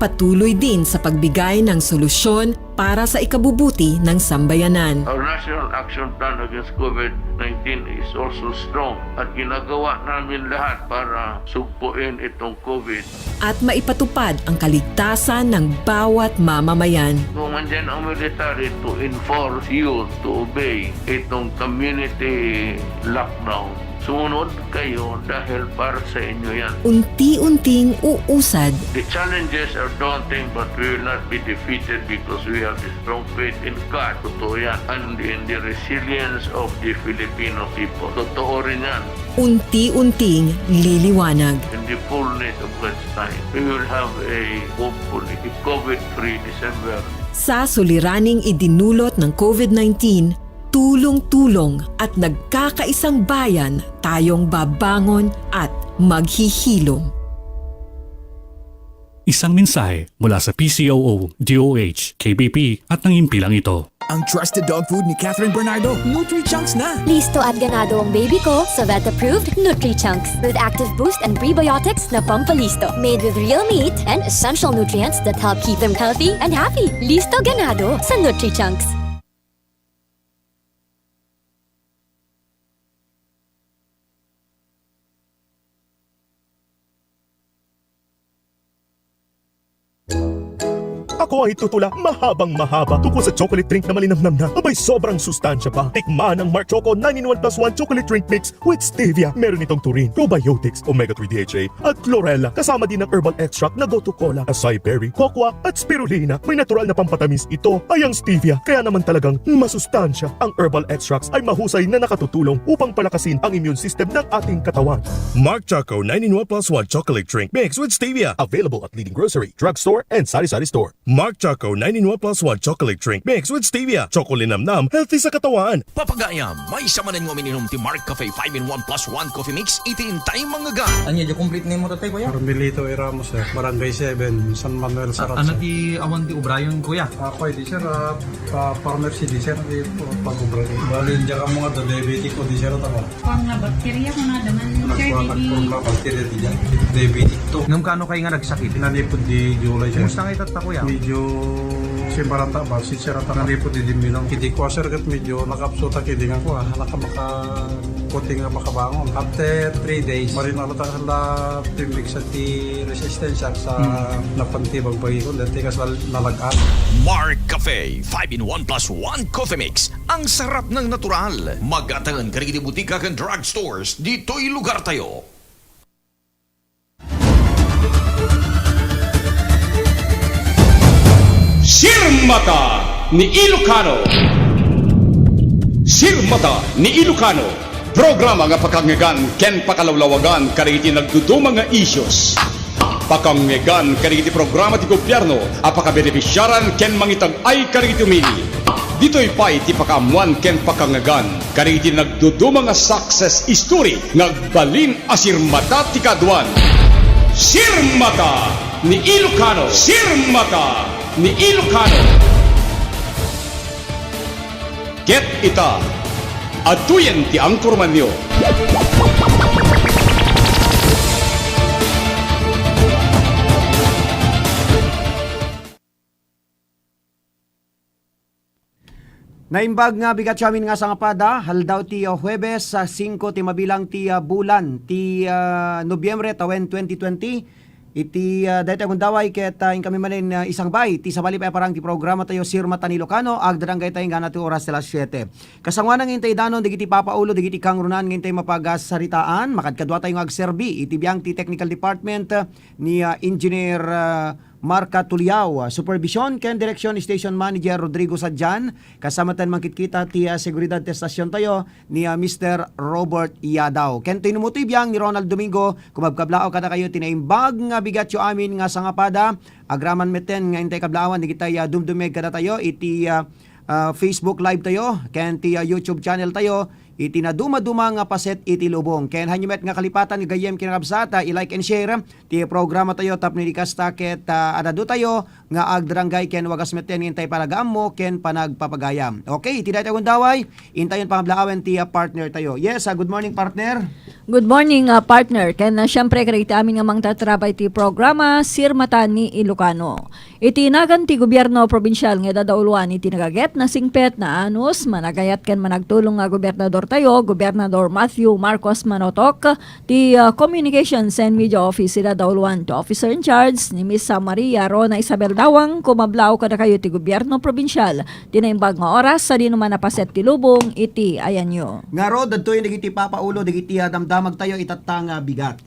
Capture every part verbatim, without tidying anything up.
patuloy din sa pagbigay ng solusyon para sa ikabubuti ng sambayanan. Our National Action Plan against COVID nineteen is also strong at ginagawa namin lahat para sugpuin itong COVID. At maipatupad ang kaligtasan ng bawat mamamayan. Kung andyan ang military to enforce you to obey itong community lockdown, sumunod kayo dahil para sa inyo yan. Unti-unting uusad. The challenges are daunting, but we will not be defeated because we have a strong faith in God. Totoo yan. And in the resilience of the Filipino people. Totoo rin yan. Unti-unting liliwanag. In the fullness of God's time, we will have a, hopefully, a COVID-free December. Sa suliraning idinulot ng COVID nineteen, tulong-tulong at nagkakaisang bayan tayong babangon at maghihilom. Isang mensahe mula sa P C O O, D O H, K B P at ng himpilang ito. Ang trusted dog food ni Catherine Bernardo, Nutri-Chunks na! Listo at ganado ang baby ko sa vet-approved Nutri-Chunks with active boost and prebiotics na pampalisto. Made with real meat and essential nutrients that help keep them healthy and happy. Listo ganado sa Nutri-Chunks. Ako ay tutula, mahabang mahaba, tungkol sa chocolate drink na malinamnam na. Abay, sobrang sustansya pa. Tikman ang Mark Choco nine-in-one plus one Chocolate Drink Mix with Stevia. Meron itong taurine, probiotics, omega three D H A, at chlorella, kasama din ang herbal extract na gotu kola, acai berry, cocoa, at spirulina. May natural na pampatamis ito ay ang stevia, kaya naman talagang masustansya. Ang herbal extracts ay mahusay na nakatutulong upang palakasin ang immune system ng ating katawan. Mark Choco nine-in-one plus one Chocolate Drink Mix with Stevia. Available at leading grocery, drugstore, and sari-sari store. Mark Choco nine-in-one plus one Chocolate Drink Mix with Stevia. Choco linamnam, healthy sa katawan. Papagayam, maysa manen nga umiinom ti Mark Cafe five-in-one plus one Coffee Mix iti intay mangngegan. Ania diay complete name mo, tatay, kuya? Carmelito A. Ramos, sir. Barangay seven, San Manuel, Saracho. Ano ti awan ti ubrayon, kuya? Ako, di, sir, ah, ah, farmer si di, sir, di, pag-ubra. Bali, diyan ka mga diabetic ko, di, sir, tama? Kuan nga bakterya ko na daman, sir, nagkuan, di, nagkuan nga bakterya ti diyan. Diabetic to. Ngem kaano kay nga nagsakit? Nanipod di July, sir. Kumusta nga itatta, kuya? Medyo simbarata, balsit, sir, at nanipod di dimino. Idi ko, sir, ket medyo nakapsuta, idi nga ko, ah, naka-, maka-, puti nga makabangon. After three days, marinalo ta la pimiksa ti resistensya sa napantibag pagikon, dati kas nal-, nalagaan. Mark Cafe, five-in-one plus one Coffee Mix. Ang sarap ng natural. Magataen kadagiti butika ken drugstores ditoy lugartayo. Sirmata ni Ilocano. Sirmata ni Ilocano. Programa nga pakangngegan ken pakalawlawagan kadagiti nagduduma nga issues. Pakangngegan kadagiti programa ti gobyerno a pakabenefisiaran ken mangitag-ay kadagiti umili. Ditoy pay ti pakaammuan ken pakangngegan kadagiti nagduduma nga success story nga agbalin a sirmata ti kaaduan. Sirmata ni Ilocano! Sirmata ni Ilocano! Ket ita, adtoyen ti angkormanyo. Naimbag nga bigat ti amin nga sangapada, aldaw ti, ah, Huwebes, ah, singko ti mabilang ti, ah, bulan ti, ah, Nobyembre tawen twenty twenty. Iti, ah, daytoy a gundaway ket, ah, inkami manen, ah, isangbay ti sabali pay a parang ti programa tayo, Sirmata ni Ilocano, agdarang gayta inggana ti oras ti alas siete. Kasangoanan nga intay danon dagiti papaulo dagiti kangrunaan nga intay mapagasaritaan, makadkadua tayo nga agserbi iti biang ti technical department, ah, ni, ah, Engineer, ah, Marca Tuliao, ah, supervision ken direksyon ni Station Manager Rodrigo Sadian, kasama ten mangkitkita ti, ah, seguridad ti estasion tayo ni, ah, Mister Robert Yadaw. Ken ti inumutoy biang ni Ronald Domingo, kumabkablaaw kadakayo ti naimbag nga bigatyo amin nga sangapada, agraman metten nga intay kablaawan dagitay, ah, dumdumeg kadatayo iti, ah, ah, Facebook Live tayo, ken ti, ah, YouTube channel tayo, iti nadumaduma nga paset iti lubong. Ken hanyo met nga kalipatan nga gayyem kinakabsat, ah, i-like and share ti programa tayo tapno idi kasta ket, ah, adda tayo nga agdarangay ken wagas metten nga intay panagaammo ken panagpapagayam. Okay, iti dayta gundaway, intayon pangablaawen ti, ah, partner tayo. Yes, ah, good morning, partner. Good morning, ah, partner. Ken, ah, siyempre, kadagiti amin nga mangtatrabay ti programa, Sirmatan ni Ilocano. Iti nagan ti gobierno probinsial nga idadauluan iti nagaget, nasingpet, naanus, managayat ken managtulong nga gobernador tayo, Gobernador Matthew Marcos Manotok, ti, ah, Communications and Media Office, idadauluan ti Officer in Charge ni Miss, ah, Maria Rona Isabel Dawang, kumablaaw kadakayo ti gobierno probinsial, ti naimbag nga oras, sadino man a paset ti lubong iti ayanyo. Ngarud, adtoy dagiti papaulo, dagiti, ah, damdamag tayo, itatta nga bigat.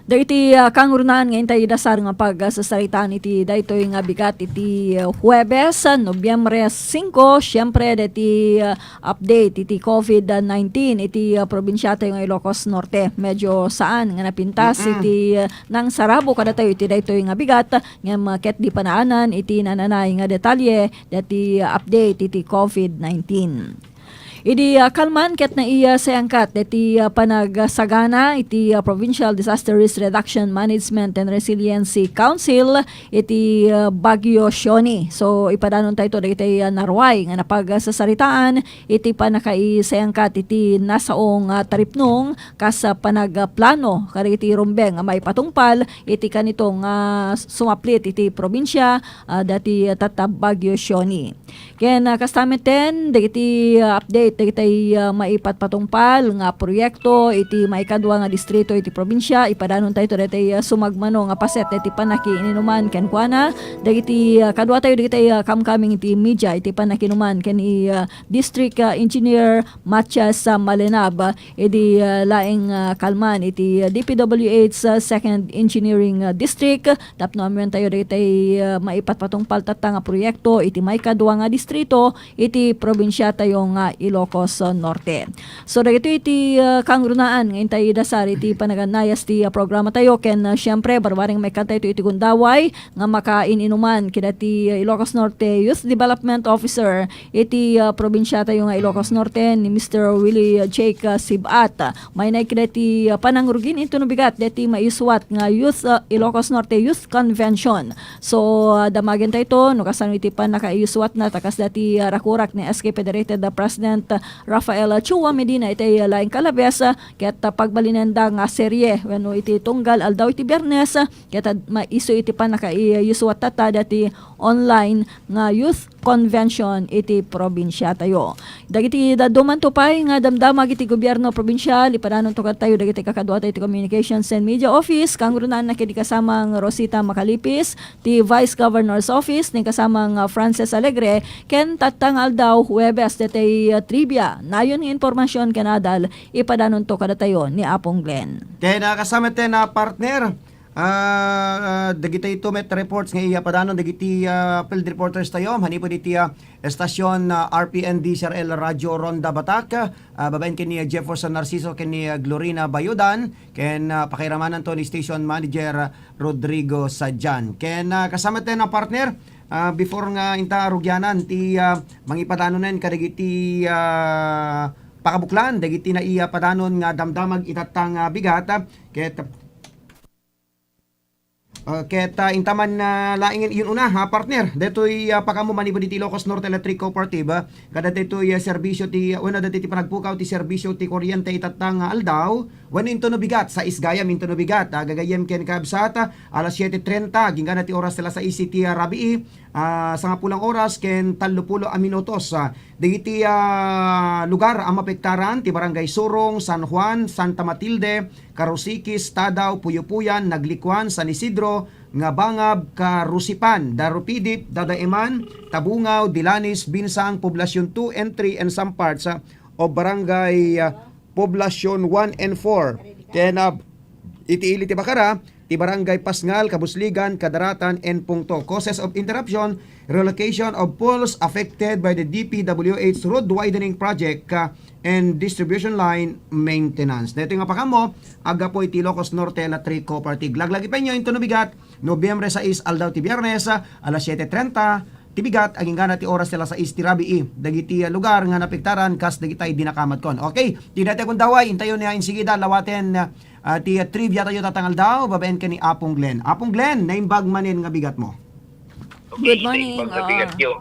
Dagiti, ah, kangrunaan nga intay idasar nga pagsasaritaan iti daytoy nga bigat iti, ah, Huwebes, ah, Nobyembre singko, siyempre, dagiti, ah, update iti covid nineteen iti, ah, probinsia tayo nga Ilocos Norte. Medyo saan nga napintas Mm-mm. iti, ah, nangsarabo kadatayo iti daytoy nga bigat, ngem, ah, ket di panaanan iti nananay nga detalye dati, ah, update iti covid nineteen. Idi, ah, kalman ket naiya sayangkat dati, ah, panagsagana iti, ah, Provincial Disaster Risk Reduction Management and Resiliency Council iti, ah, Bagyo Sione. So, ipadanon tayo dagiti, ah, naruay nga napagsasaritaan iti pannakaisayangkat iti nasaong, ah, taripnong kas, ah, panagplano kadagiti rumbeng nga maipatungpal iti kanito nga sumaplit iti probinsia, ah, dati, ah, tatta Bagyo Sione. Ken, ah, kasta metten, dagiti, ah, update, dagiti, ah, maipatpatungpal nga proyekto iti maikadua nga distrito iti probinsia, ipadanon tayo dagiti, ah, sumagmano nga paset iti pannaki-ininuman kenkuana, dagiti, ah, kadua tayo dagiti, ah, kamkaming iti media iti pannakinuman ken ni, ah, District, ah, Engineer Matias, ah, Malenab, ah, idi, ah, laeng, ah, kalman iti, ah, D P W H, ah, Second Engineering, ah, District, tapno ammuen tayo dagiti, ah, maipatpatungpal tatta nga proyekto iti maikadua nga distrito iti probinsia tayo nga Ilocos Norte. So, dagitoy iti, ah, kangrunaan nga intay idasar iti panaganayas ti, ah, programa tayo ken, ah, siyempre, barbareng maikkan tayo iti gundaway nga makain-inuman kidati, ah, Ilocos Norte Youth Development Officer iti, ah, probinsia tayo nga Ilocos Norte ni Mister Willie, ah, Jake, ah, Sibat. Maynay kadati, ah, panangrugin intono bigat dati maisuat nga Youth, ah, Ilocos Norte Youth Convention. So, ah, damagen tayo ito, no, kasano iti pannakaisuatna, ta kas dati, ah, rakurak ni S K Federated, ah, President, ah, Rafael, ah, Chua Medina, iti, ah, laeng kalabes, ah, ket, ah, pagbalinenda nga serye, wenno iti tunggal aldaw iti Biyernes, ah, ket, ah, maisu iti pannakaisuat tatta dati online nga Youth Convention iti probinsia tayo. Dagiti dadduma to pay nga damdamag iti gobierno probinsial, ipadanonto kadatayo dagiti kakaduatayo ti Communications and Media Office, kangrunaan na ken ni kasamang Rosita Macalipis ti Vice Governor's Office, ni kasamang, ah, Frances Alegre, ken tatta nga aldaw, Huwebes, daytoy, ah, trivia. Nayon nga impormasyon ken adal, ipadanonto kadatayo ni Apong Glenn. Ken, ah, kasama ten, ah, partner, ah, ah, dagiti ito met reports nga iyapadanon dagiti, ah, field reporters tayo, manipud iti, ah, estasyon, ah, R P N D C R L Radyo Ronda Batak, ah, babaen ken ni Jefferson Narciso ken ni, ah, Glorina Bayudan, ken, ah, pakairamananto ni Station Manager, ah, Rodrigo Sadian. Ken, ah, kasama ten a partner, ah, before nga inta rugianan ti, ah, mangipadanon kadagiti, ah, pakabuklan, dagiti naiyapadanon nga damdamag itatta nga bigat, ah, ket Ah, ket, ah, intaman na laing yun una, ha, partner. Detoy, ah, pakaammo manipud iti Ilocos Norte Electric Cooperative, ah, kada detoy, ah, serbisyo ti, ah, wenno detoy ti panagpukaw ti serbisyo ti kuryente itatta nga aldaw, wenno intono bigat, sais gayam intono bigat, ah, gagayyem ken kabsat, ah, alas siete trenta, agingga ti oras ti alas sais iti, ah, rabii, ah, sangapulo nga oras ken tallopulo a minutos, ah, dagiti, ah, lugar a mapektaran ti Barangay Surong, San Juan, Santa Matilde, Karusikis, Tadaw, Puyupuyan, Naglikuan, San Isidro, Ngabangab, Karusipan, Darupidip, Dadaeman, Tabungaw, Dilanis, Binsang, Poblacion two and three, and some parts, ah, of Barangay, ah, Poblacion one and four. Ken, ah, iti ili ti Bacara, ti Barangay Pasngal, Kabusligan, Kadaratan, and Pungto. Causes of interruption, relocation of poles affected by the D P W H road widening project, ah, and distribution line maintenance. Daytoy nga pakaammo, aggapu iti Ilocos Norte Electric Cooperative. Laglagipenyo intono bigat, Nobyembre sais, aldaw ti Biyernes, alas siete trenta, ti bigat, agingga ti oras ti alas sais ti rabii. Dagiti, ah, lugar nga napektaran kas dagiti dinakamatkon. Okay, ti dayta gundaway, intayo ni insigida, lawaten, ah, ti trivia tayo tatta nga aldaw, babaen ken ni Apong Glenn. Apong Glenn, naimbag manen nga bigatmo? Okay, Good morning. Naimbag nga bigat yo.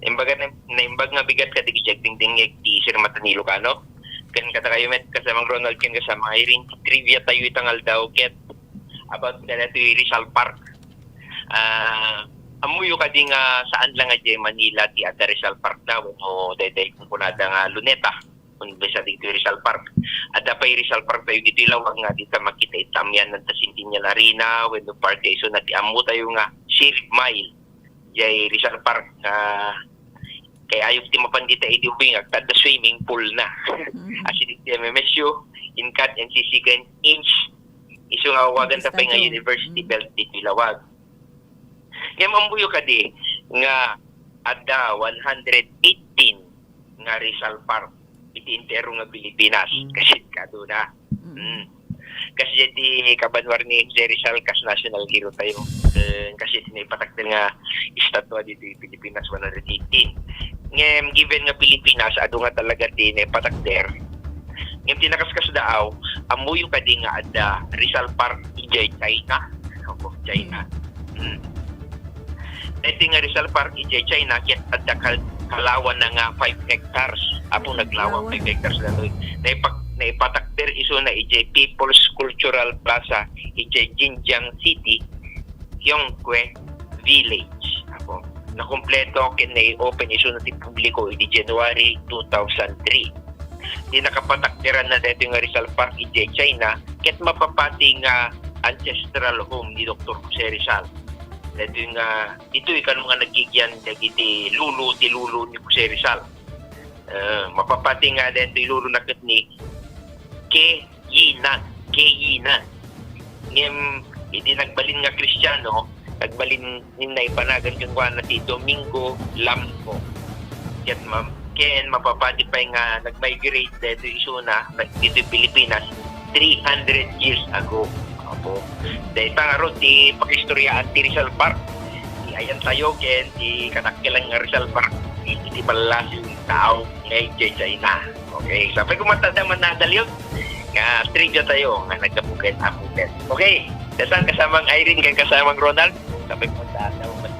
Naimbag, naimbag nga bigat kadagiti agdingdingngeg ti Sir Matan Ilocano. Ken kadakayo met, kasamang Ronald ken kasamang Irene, trivia tayo itang aldaw ket about kadatoy Rizal Park. Ah, ammoyo kadi nga saan lang nga diay Manila ti adda Rizal Park na, wenno daytoy kunkunada nga Luneta, kun bisa ditoy Rizal Park. Adda pay Rizal Park tayo ditoy Lawag nga dita makita iti amianan ta Centennial Arena, wenno park isu na ti ammo tayo nga Sheriff Mile. Jay Rizal Park, ah, kay ayog ti mapan dita idi uwi nga, agtadda swimming pool na. Mm. As in, ti M M S U, in cut and C C ken inch, isu nga awagan ta pay nga Estadio. University Mm. Belt ditoy Lawag. Ngem ammoyo kadi nga adda one hundred eighteen nga Rizal Park iti entero nga Pilipinas. Mm. Kasi kaduna. Mm. Mm. Kasi ti kabanwar ni Jose Rizal kas national hero tayo. Eh, kasi ti naipatakder nga estatwa dito Pilipinas, one hundred eighteen. Ngem, given nga Pilipinas, adu nga talaga ti naipatakder. Ngem, ti nakaskasdaaw, ammoyo kadi nga adda Rizal Park idiay China. Opo, China. Mm. Daytoy nga Rizal Park idiay China, ket adda kal-, kalawan na nga five hectares. Apo, mm, naglawa, kalawan. Five hectares daytoy. Naipak-, naipatakder isu na idiay People's Cultural Plaza, idiay Jinjiang City, Yongkwe Village. Apo. Nakumpleto ken nai-open isu na ti publiko idi January two thousand three. Ti nakapatakderan na daytoy nga Rizal Park idiay China, ket mapapati nga ancestral home ni Doktor Jose Rizal. Daytoy nga, ditoy kano nga naggigian dagiti lolo ti lolo ni Jose Rizal. Eh, mapapati nga daytoy lolo na ket ni Ke Yinan, Ke Yinan. Ngem, idi nagbalin nga Kristiano, nagbalin ni naipanagan kenkuana ti Domingo Lamco. Ket ma-, ken mapapati pay nga nag-migrate daytoy isuna, nag-, ditoy Pilipinas, three hundred years ago. Apo. Dayta ngarud ti pakistoryaan ti Rizal Park, ti ayan tayo ken ti kadakkelan nga Rizal Park, iti ballasi tao nga idiay China. Okay, sapay ko matanda man nadaliw nga trivia tayo nga nagkapugan apugan. Okay, dasan kasamang Irene ken kasamang Ronald, sapay ko matanda man.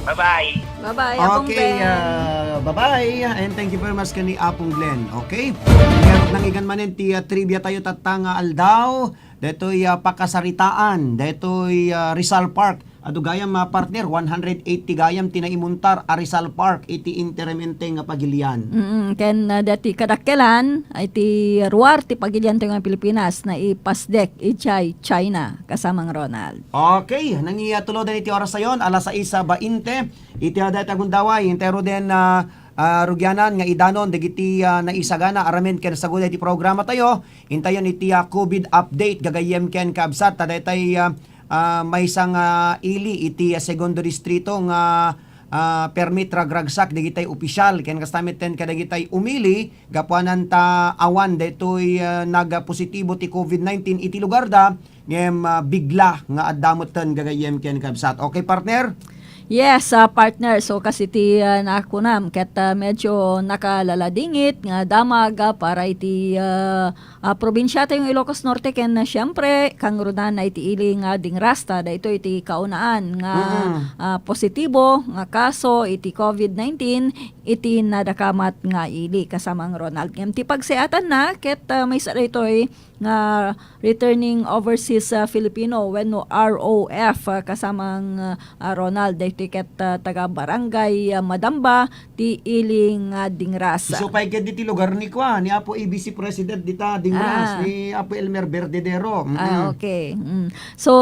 Bye-bye. Bye-bye, Apong Okay, Glenn. Ah, bye-bye, and thank you very much kani Apong Glenn. Okay? Ngarud nangigan manen ti, ah, trivia tayo tatta nga aldaw. Daytoy, ah, pakasaritaan. Daytoy, ah, Rizal Park. Adu gayam, ah, partner, one hundred eighty gayam ti naimuntar a Rizal Park iti interamante nga pagilian. Mm, ken, ah, dati kadakkelan, iti ruar ti pagilian tayo nga Pilipinas, naipasdek idiay China, kasamang Ronald. Okay, nangiya tuloden iti oras ayon, alas sais bainte. Iti adda iti agundaway, intero den, ah, ah, rugianan nga idanon dagiti, ah, naisagana aramid ken saguda iti programa tayo. Intayon iti, ah, COVID update, gagayyem ken kabsat, ta daytay, ah, ah, maysa nga ili iti, ah, Segundo Distrito nga, ah, permit ragragsak dagitay opisyal ken kasta met ten kadagitay umili gapuanan ta awan daytoy, ah, nagpositibo ti COVID nineteen iti lugarda. Ngem, ah, bigla nga adda metten gagayyem ken kabsat. Okay, partner? Yes, ah, partner. So, kas iti, ah, nakunam, ket, ah, medyo nakalaladingit nga damag, ah, para iti, ah, ah, probinsia tayong Ilocos Norte ken, ah, siyempre, kangrunan na iti ili nga dingrasta. Daytoy iti kaunaan nga, Mm-mm. ah, positibo nga kaso iti COVID nineteen iti nadakamat nga ili. Kasamang Ronald. Ngem ti pagseatan na, ket, ah, maysa daytoy nga returning overseas, ah, Filipino wenno R O F, ah, kasamang, ah, Ronald, daytoy ket, ah, taga Barangay, ah, Madamba ti ili nga dingras. Isu pay ket diti lugar ni kua, ni Apo A B C President dita dingras, Ah. ni Apo Elmer Verdadero. Mm-mm. Ah, okay. Mm. So,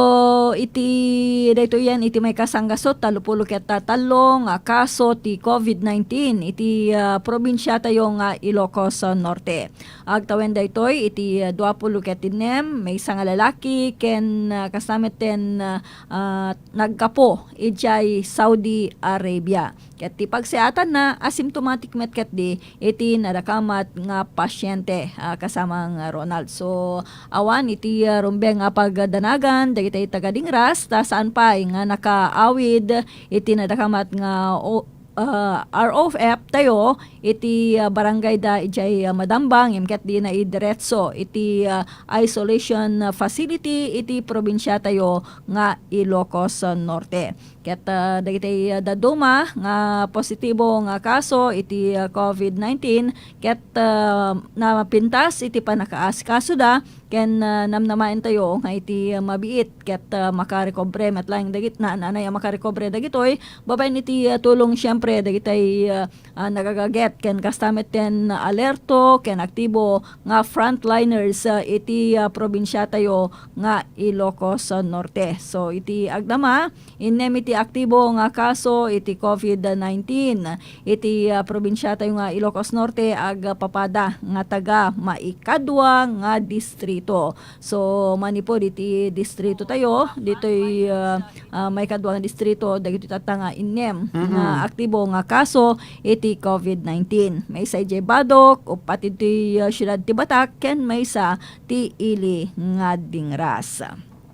iti, daytoy yan, iti maikasanggasut, tallopulo ket tallo nga kaso ti COVID nineteen iti, ah, probinsia tayo nga Ilocos, ah, Norte. Agtawen daytoy iti, ah, duapulo ket innem, maysa nga lalaki ken, ah, kasta met ten, ah, ah, naggapu idiay Saudi Arabia. Ket ti pagseatanna, asymptomatic met ketdi iti nadakamat nga pasyente, ah, kasamang Ronald. So, awan iti, ah, rumbeng nga pagdanagan dagiti taga-dingras, ta saan pay nga nakaawid iti nadakamat nga o-, ah, R O F tayo iti, ah, barangay da idiay, ah, Madamba, ngem ket dina idiretso iti, ah, isolation, ah, facility iti probinsia tayo nga Ilocos, ah, Norte. Ket, ah, dagiti, ah, dadduma nga positibo nga kaso iti, ah, covid nineteen, ket, ah, napintas iti pannakaasikasoda, ken, ah, namnamaen tayo nga iti, ah, mabiit ket, ah, makarekobre met laeng dagit-, na-, naanay a makarekobre dagitoy, babaen iti, ah, tulong siyempre dagitay, ah, ah, nagagaget ken kasta met ten alerto ken aktibo nga frontliners, ah, iti, ah, probinsia tayo nga Ilocos, ah, Norte. So, iti agdama, innem iti aktibo nga kaso iti covid nineteen iti, ah, probinsia tayo nga Ilocos Norte, agpapada nga taga maikadua nga distrito. So, manipud iti distrito tayo, ditoy, ah, ah, maikadua nga distrito, dagitoy tatta nga innem nga Mm-mm. aktibo nga kaso iti covid nineteen. Maysa idiay Badoc, uppat iti, ah, siudad ti Batac, ken maysa ti Ili nga Dingras.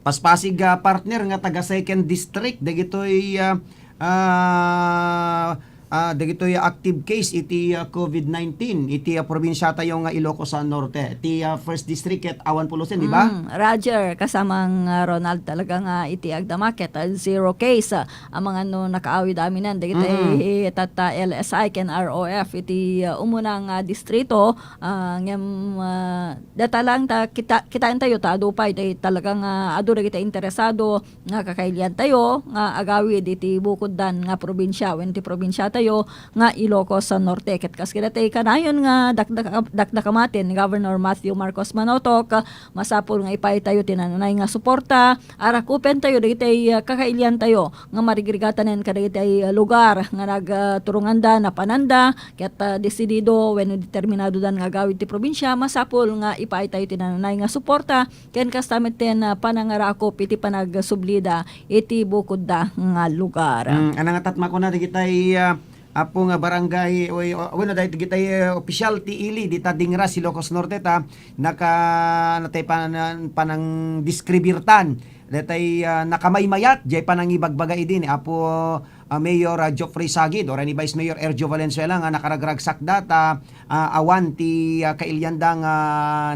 Paspasig, ah, partner, nga taga second district, dagitoy, ah, ah, ah, dagitoy active case iti, ah, covid nineteen iti, ah, probinsia tayo nga Ilocos, ah, Norte. Ti, ah, first district ket awan pulusen, di ba? Mm, Roger, kasamang, ah, Ronald, talaga nga iti agdama ket, ah, zero case. Ah, amangan no nakaawid aminen dagiti Mm-mm. tatta L S I ken R O F iti, ah, umuna nga distrito, ah, ngem, ah, data lang ta kita, kitaen tayo ta adu pay, tay talaga nga adu dagiti interesado nga kakailian tayo nga agawid iti bukoddan nga probinsia wen ti probinsia tayo nga Ilocos Norte. Ket kas kadatayo kanayon nga dakdak-, dakdakamaten ni Governor Matthew Marcos Manotok, masapul nga ipaay tayo ti nananay nga suporta, arakupen tayo dagiti, ah, kakailian tayo nga marigrigatanen kadagiti, ah, lugar nga nagturonganda, napananda, ket, ah, desidido wenno determinadodan nga agawid ti probinsia, masapul nga ipaay tayo ti nananay nga suporta, ken kasta met ten, ah, panangarakup iti panagsublida iti bukodda nga lugar. Mm, ania nga tatmakuna dagitay, ah, apo nga barangay, o, o, wenno dagitay, ah, opisyal ti ili dita Dingras, Ilocos Norte, ta naka-, natay pan-, panangdeskribirtan, datay, ah, nakamaymayat, jay panangibagbaga idi ni Apo, ah, Mayor, ah, Geoffrey Sagid, uray ni Vice Mayor Ergio Valenzuela nga nakaragragsakda ta, ah, awan ti, ah, kailianda nga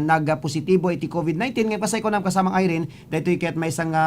nagpositibo iti covid nineteen. Ngem kasay kunam, kasamang Irene, daytoy ket maysa nga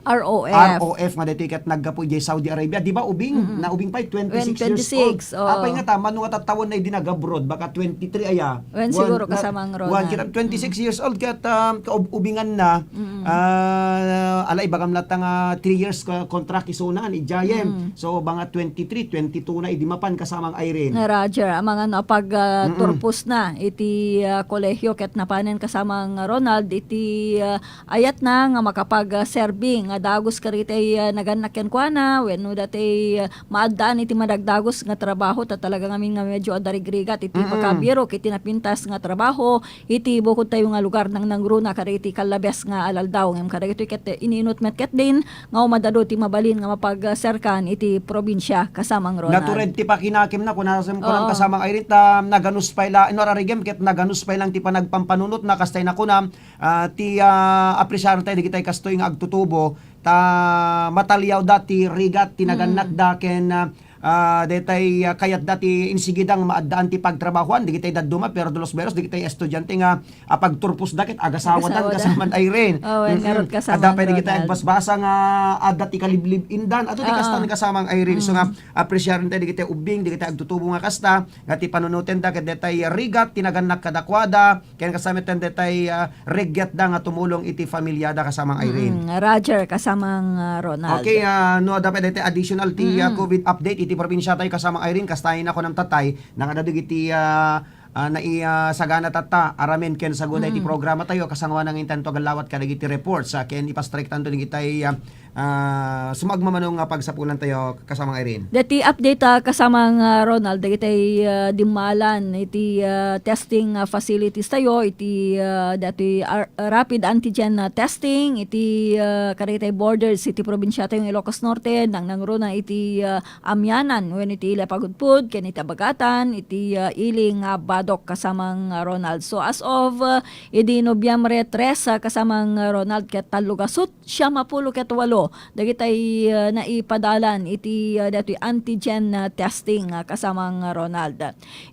R O F. R O F nga daytoy ket naggapu idiay Saudi Arabia. Di ba, ubing? Mm-mm. Na ubing pay, twenty-six years old. Wen twenty-six, oo. Apay nga ta, mano nga tattawenna idi nag-abroad? Baka twenty-three aya. Wen Wan-, siguro, na-, kasamang wan Ronald. Kita, twenty-six Mm. years old ket, um, kaub-, ubinganna, Mm. ah, ala, ibagam latta nga three years ka contract isuna, ni Jayem. Mm. So, mga twenty-three, twenty-two na idi mapan, kasamang Irene. Nga Roger, amangan no apag, ah, Mm-mm. turpos na iti, ah, kolehiyo ket napanen, kasamang Ronald, iti, ah, ayat na nga makapagserbi nga dagus kadagiti, ah, nagannak kenkuana wenno dati, ah, maaddaan iti madagdagus nga trabaho, ta talaga ngamin nga medyo adda rigrigat iti Mm-mm. makabirok iti napintas nga trabaho iti bukod tayo nga lugar, nangnangruna kadagiti kallabes nga alaldaw. Ngem kadagitoy ket ininut met ketdin nga umadado ti mabalin nga mapagserkan iti probinsia, kasamang Ronald. Natured ti pakinakemna, kunam, kunam Oo. kasamang Irene, ta naganus pay la, no, ararigem ket naganus pay lang ti panagpampanunotna, kastay na kunam, ah, ti, ah, apresiaren tayo dagitay kastoy nga agtutubo, ta mataliawda ti rigat ti Mm. nagannakda ken, ah, ah, daytay, ah, kayatda ti insigida nga maaddaan ti pagtrabahoan dagitay dadduma, pero dulos beros dagitay estudiante nga, ah, pagturposda ket agasawadan, Agasawadan. kasamang Irene. Oh, well, Mm-mm. ngarud, kasamang Adda pay dagitay Ronald. agbasbasa nga adda ti kaliblib-indan. Ato ti Oo. kastan, kasamang Irene. So Mm. nga, apresiaren tayo dagitay ubbing, dagitay agtutubo nga kasta, nga ti panunotenda ket daytay rigat ti nagannak kadakuada, ken kasta met ten daytay, ah, reggetda nga tumulong iti familiada, kasamang Irene. Mm, Roger, kasamang, ah, Ronald. Okay, ah, no, adda pay daytay additional ti, ah, Mm. covid update iti probinsia tayo, kasamang Irene, kasta na kunam tatay, nakadadeg iti, ah, ah, nai-, ah, sagana tatta, aramen ken saguna iti Mm. programa tayo, kasangoanan nga intanto agallawat kadagiti reports, ah, ken ipastriktanto dagitay, ah, ah, sumagmamano nga pagsapulan tayo, kasamang Irene. Dati update, ah, kasamang, ah, Ronald, dagitay, ah, dimmalan iti, ah, testing, ah, facilities tayo, iti, ah, dati ar-, rapid antigen, ah, testing, iti, ah, kadagitay borders iti probinsia tayo nga Ilocos Norte, nangnangruna iti, ah, Amianan, wen iti ili a Pagudpud, ken iti Abagatan, iti, ah, ili nga Badoc, kasamang, ah, Ronald. So, as of, ah, idi Nobyembre tres, ah, kasamang, ah, Ronald, ket tallo gasut, siam a pulo ket walo dagitay, ah, naipadalan iti, ah, daytoy antigen, ah, testing, ah, kasamang Ronald.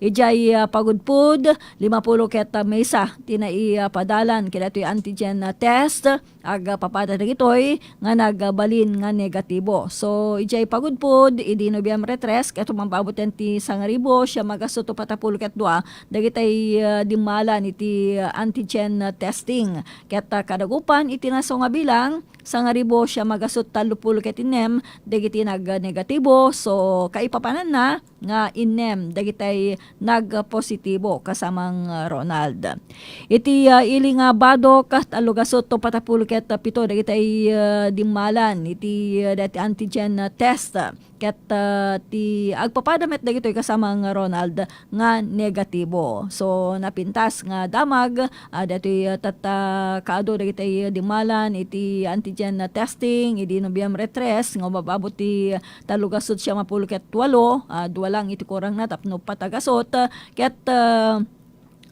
Idiay, ah, pagudpod, limapulo ket, ah, maysa ti naipadalan kadaytoy antigen, ah, test, agpapada dagitoy nga nagbalin nga negatibo. So, idiay pagudpod, idi Nobyembre tres, ket umababot ti sangaribu siam agasut upat a pulo ket dua, dagitay, ah, dimmalan iti, ah, antigen, ah, testing. Ket, ah, kadagupan iti naso nga bilang, sangaribu siam agasut tallo pulo ket innem dagiti nagnegatibo. So, kaipapananna nga innem dagitay nagpositibo kasamang, ah, Ronald. Iti, ah, ili nga badok, tallo gasut upat a pulo ket pito dagitay, ah, dimmalan iti, ah, dati antigen, ah, test. Ket, ah, ti agpapada met dagitoy kasamang Ronald nga negatibo. So, napintas nga damag, ah, daytoy, ah, tatta kaadu dagitay dimmalan iti antigen, ah, testing idi Nobyembre tres nga umababot ti tallo gasut siam a pulo ket walo, ah, dua lang iti kurangna tapno pat a gasut, ket, ah,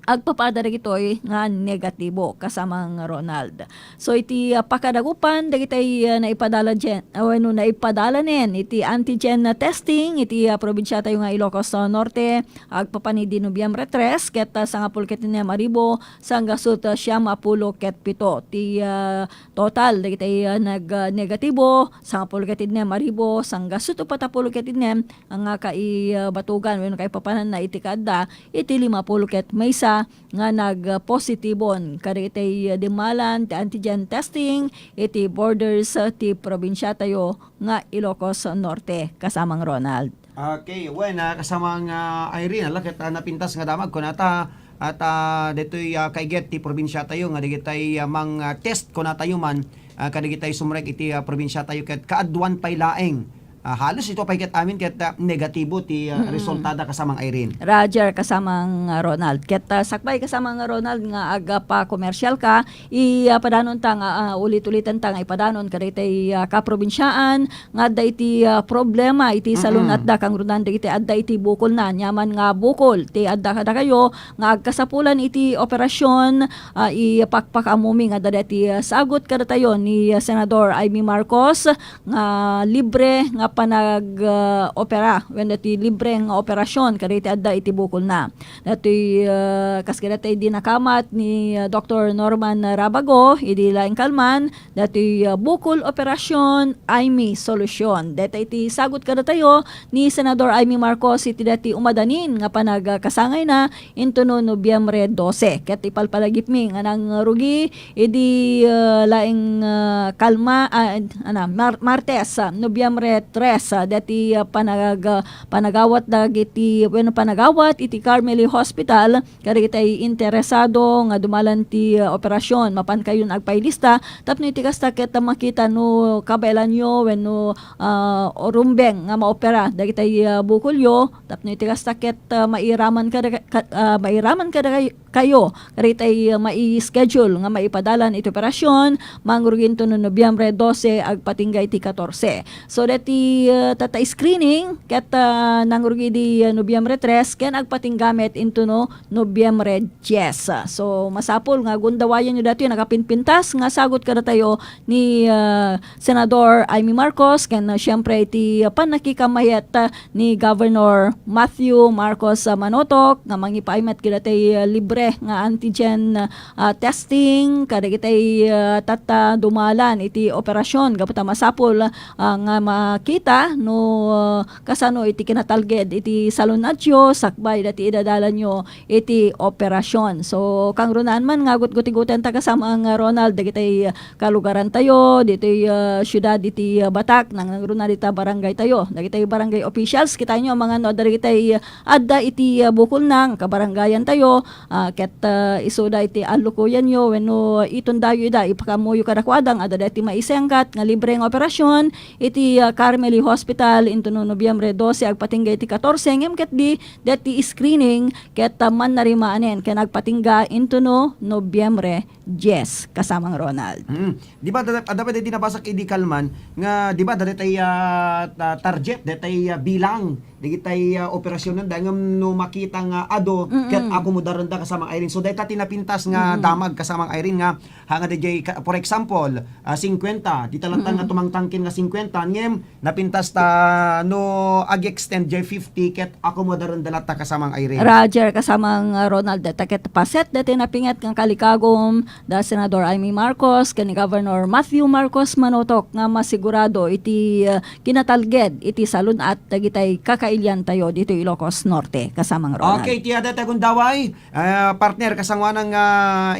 agpapada dagitoy nga negatibo kasamang Ronald. So, iti, ah, pakadagupan dagitay, ah, naipadala jen-, ah, wenno naipadalanen iti antigen, ah, testing iti, ah, probinsiatayo nga Ilocos, ah, Norte, agpapan idi Nobyembre tres, ket, ah, sangapulo ket innem a ribu, sanggasut, ah, siam a pulo ket pito ti, ah, total dagitay, ah, nag-, ah, negatibo, sangapulo ket innem a ribu, sanggasut upat a pulo ket innem nga kaibatugan wenno kaipapananna iti kaadda iti limapulo ket maysa nga nagpositibon kadagitay dimmalan ti antigen testing iti borders ti probinsiatayo nga Ilocos Norte, kasamang Ronald. Okay, wen, ah, kasamang, ah, Irene, ala ket, ah, napintas nga damag kunata, at, ah, daytoy, ah, kaiget ti probinsiatayo nga dagitay, ah, mang, ah, test kunatayo man, ah, kadagitay sumrek iti, ah, probinsiatayo ket kaaduan pay laeng. Ah, halos ito pay ket amin ket, ah, negatibo ti, ah, Mm-mm. resultada, kasamang Irene. Roger, kasamang, ah, Ronald. Ket, ah, sakbay, kasamang Ronald, nga agpakomersialka, i, ah, padanonta nga, ah, ulit-ulitenta nga ipadanon kadagitay, ah, kaprobinsiaan nga adda iti, ah, problema iti Mm-mm. salun-atda, kangrunan dagiti adda iti bukolna, aniaman nga bukol ti adda kadakayo nga agkasapulan iti operasyon, ah, ipakpakaammomi nga adda daytoy, ah, sagut kadatayo ni, ah, Senador Imee Marcos nga libre nga panag, ah, opera wenno ti libre nga operasyon kadagiti adda iti bukolna. Daytoy, ah, kas kadatayo idi nakamat ni, ah, Doktor Norman Rabago idi laeng kalman, daytoy, ah, bukol operasyon, Imee solusyon. Dayta iti sagut kadatayo ni Senador Imee Marcos iti daytoy umadanin nga panagkasangayna intono Nobyembre dose. Ket ipalpalagipmi nga nangrugi idi, ah, laeng, ah, kalma, ah, ana, Mar-, Martes, ah, Nobyembre tres, ah, daytoy, ah, panag-, panagawat dagiti, wenno panagawat iti Carmeli Hospital kadagitay interesado nga dumalan ti, ah, operasyon. Mapankayon agpailista tapno iti kasta ket makita no kabaelanyo wenno, ah, rumbeng nga maopera dagitay, ah, bukolyo. Tapno iti kasta ket, ah, mairaman kada, ka-, ah, mairaman kada kay-, kayo kadagitay, ah, mai-schedule nga maipadalan iti operasyon, mangrugi intono Nobyembre dose agpatingga iti katorse. So, daytoy, ah, tatta screening ket, ah, nangrugi idi, ah, Nobyembre tres ken agpatingga met intono Nobyembre dies. So, masapul nga gundawayanyo daytoy nakapinpintas nga sagut kadatayo ni, ah, Senador Imee Marcos ken, ah, siyempre iti, ah, pannakikamayat, ah, ni Governor Matthew Marcos, ah, Manotok nga mangipaay met kadagitay, ah, libre nga antigen, ah, testing kadagitay, ah, tatta dumalan iti operasyon gapu ta masapul, ah, nga makita no, ah, kasano iti kinatalged iti salun-atyo sakbay daytoy idadalanyo iti operasyon. So, kangrunaan man nga gutgutigutenta kasamang Ronald dagitay kalugarantayo, ditoy, ah, siudad iti, ah, Batac, nang-, nangruna dita barangaytayo. Dagitay barangay officials, kitaenyo, amangan no adda dagitay, ah, adda iti, ah, bukolna nga kabarangayantayo, ah, ket, ah, isuda iti allukoyanyo wenno itundayo ida, ipakaammoyo kadakuada nga adda daytoy maisenggat nga libre nga operasyon iti, ah, Carmen Hospital into no Nobyembre dose agpatingga iti katorse, ngem ket di deti screening ket, ah, mannarimanen ken agpatingga into no Nobyembre dies, kasamang Ronald. Mm. Di ba, da-, da-, dapat iti nabasak idi kalman nga, di ba, dagitay, ah, ta-, target, dagitay, ah, bilang, dagitay, ah, operasionen, dagiti ngem no makita nga adu, Mm-mm. ket akomodarenda kasamang Irene. So, dayta ti napintas nga Mm-mm. damag kasamang Irene nga, ha, nga dayjay ka-, for example, ah, singkwenta, dita latta nga Mm-mm. tumangtangken nga singkwenta, ngem napintas ta no ag-extend jay fifty ket akomodarenda latta kasamang Irene. Roger, kasamang, ah, Ronald, deta ket paset deti napinget nga kalikagum da Senador Imee Marcos ken ni Governor Matthew Marcos Manotok nga masigurado iti, ah, kinatalged iti salun-at dagitay kakailiantayo ditoy Ilocos Norte, kasamang Ronald. Okay, ti adda ti agundaway, ah, partner, kasangoanan nga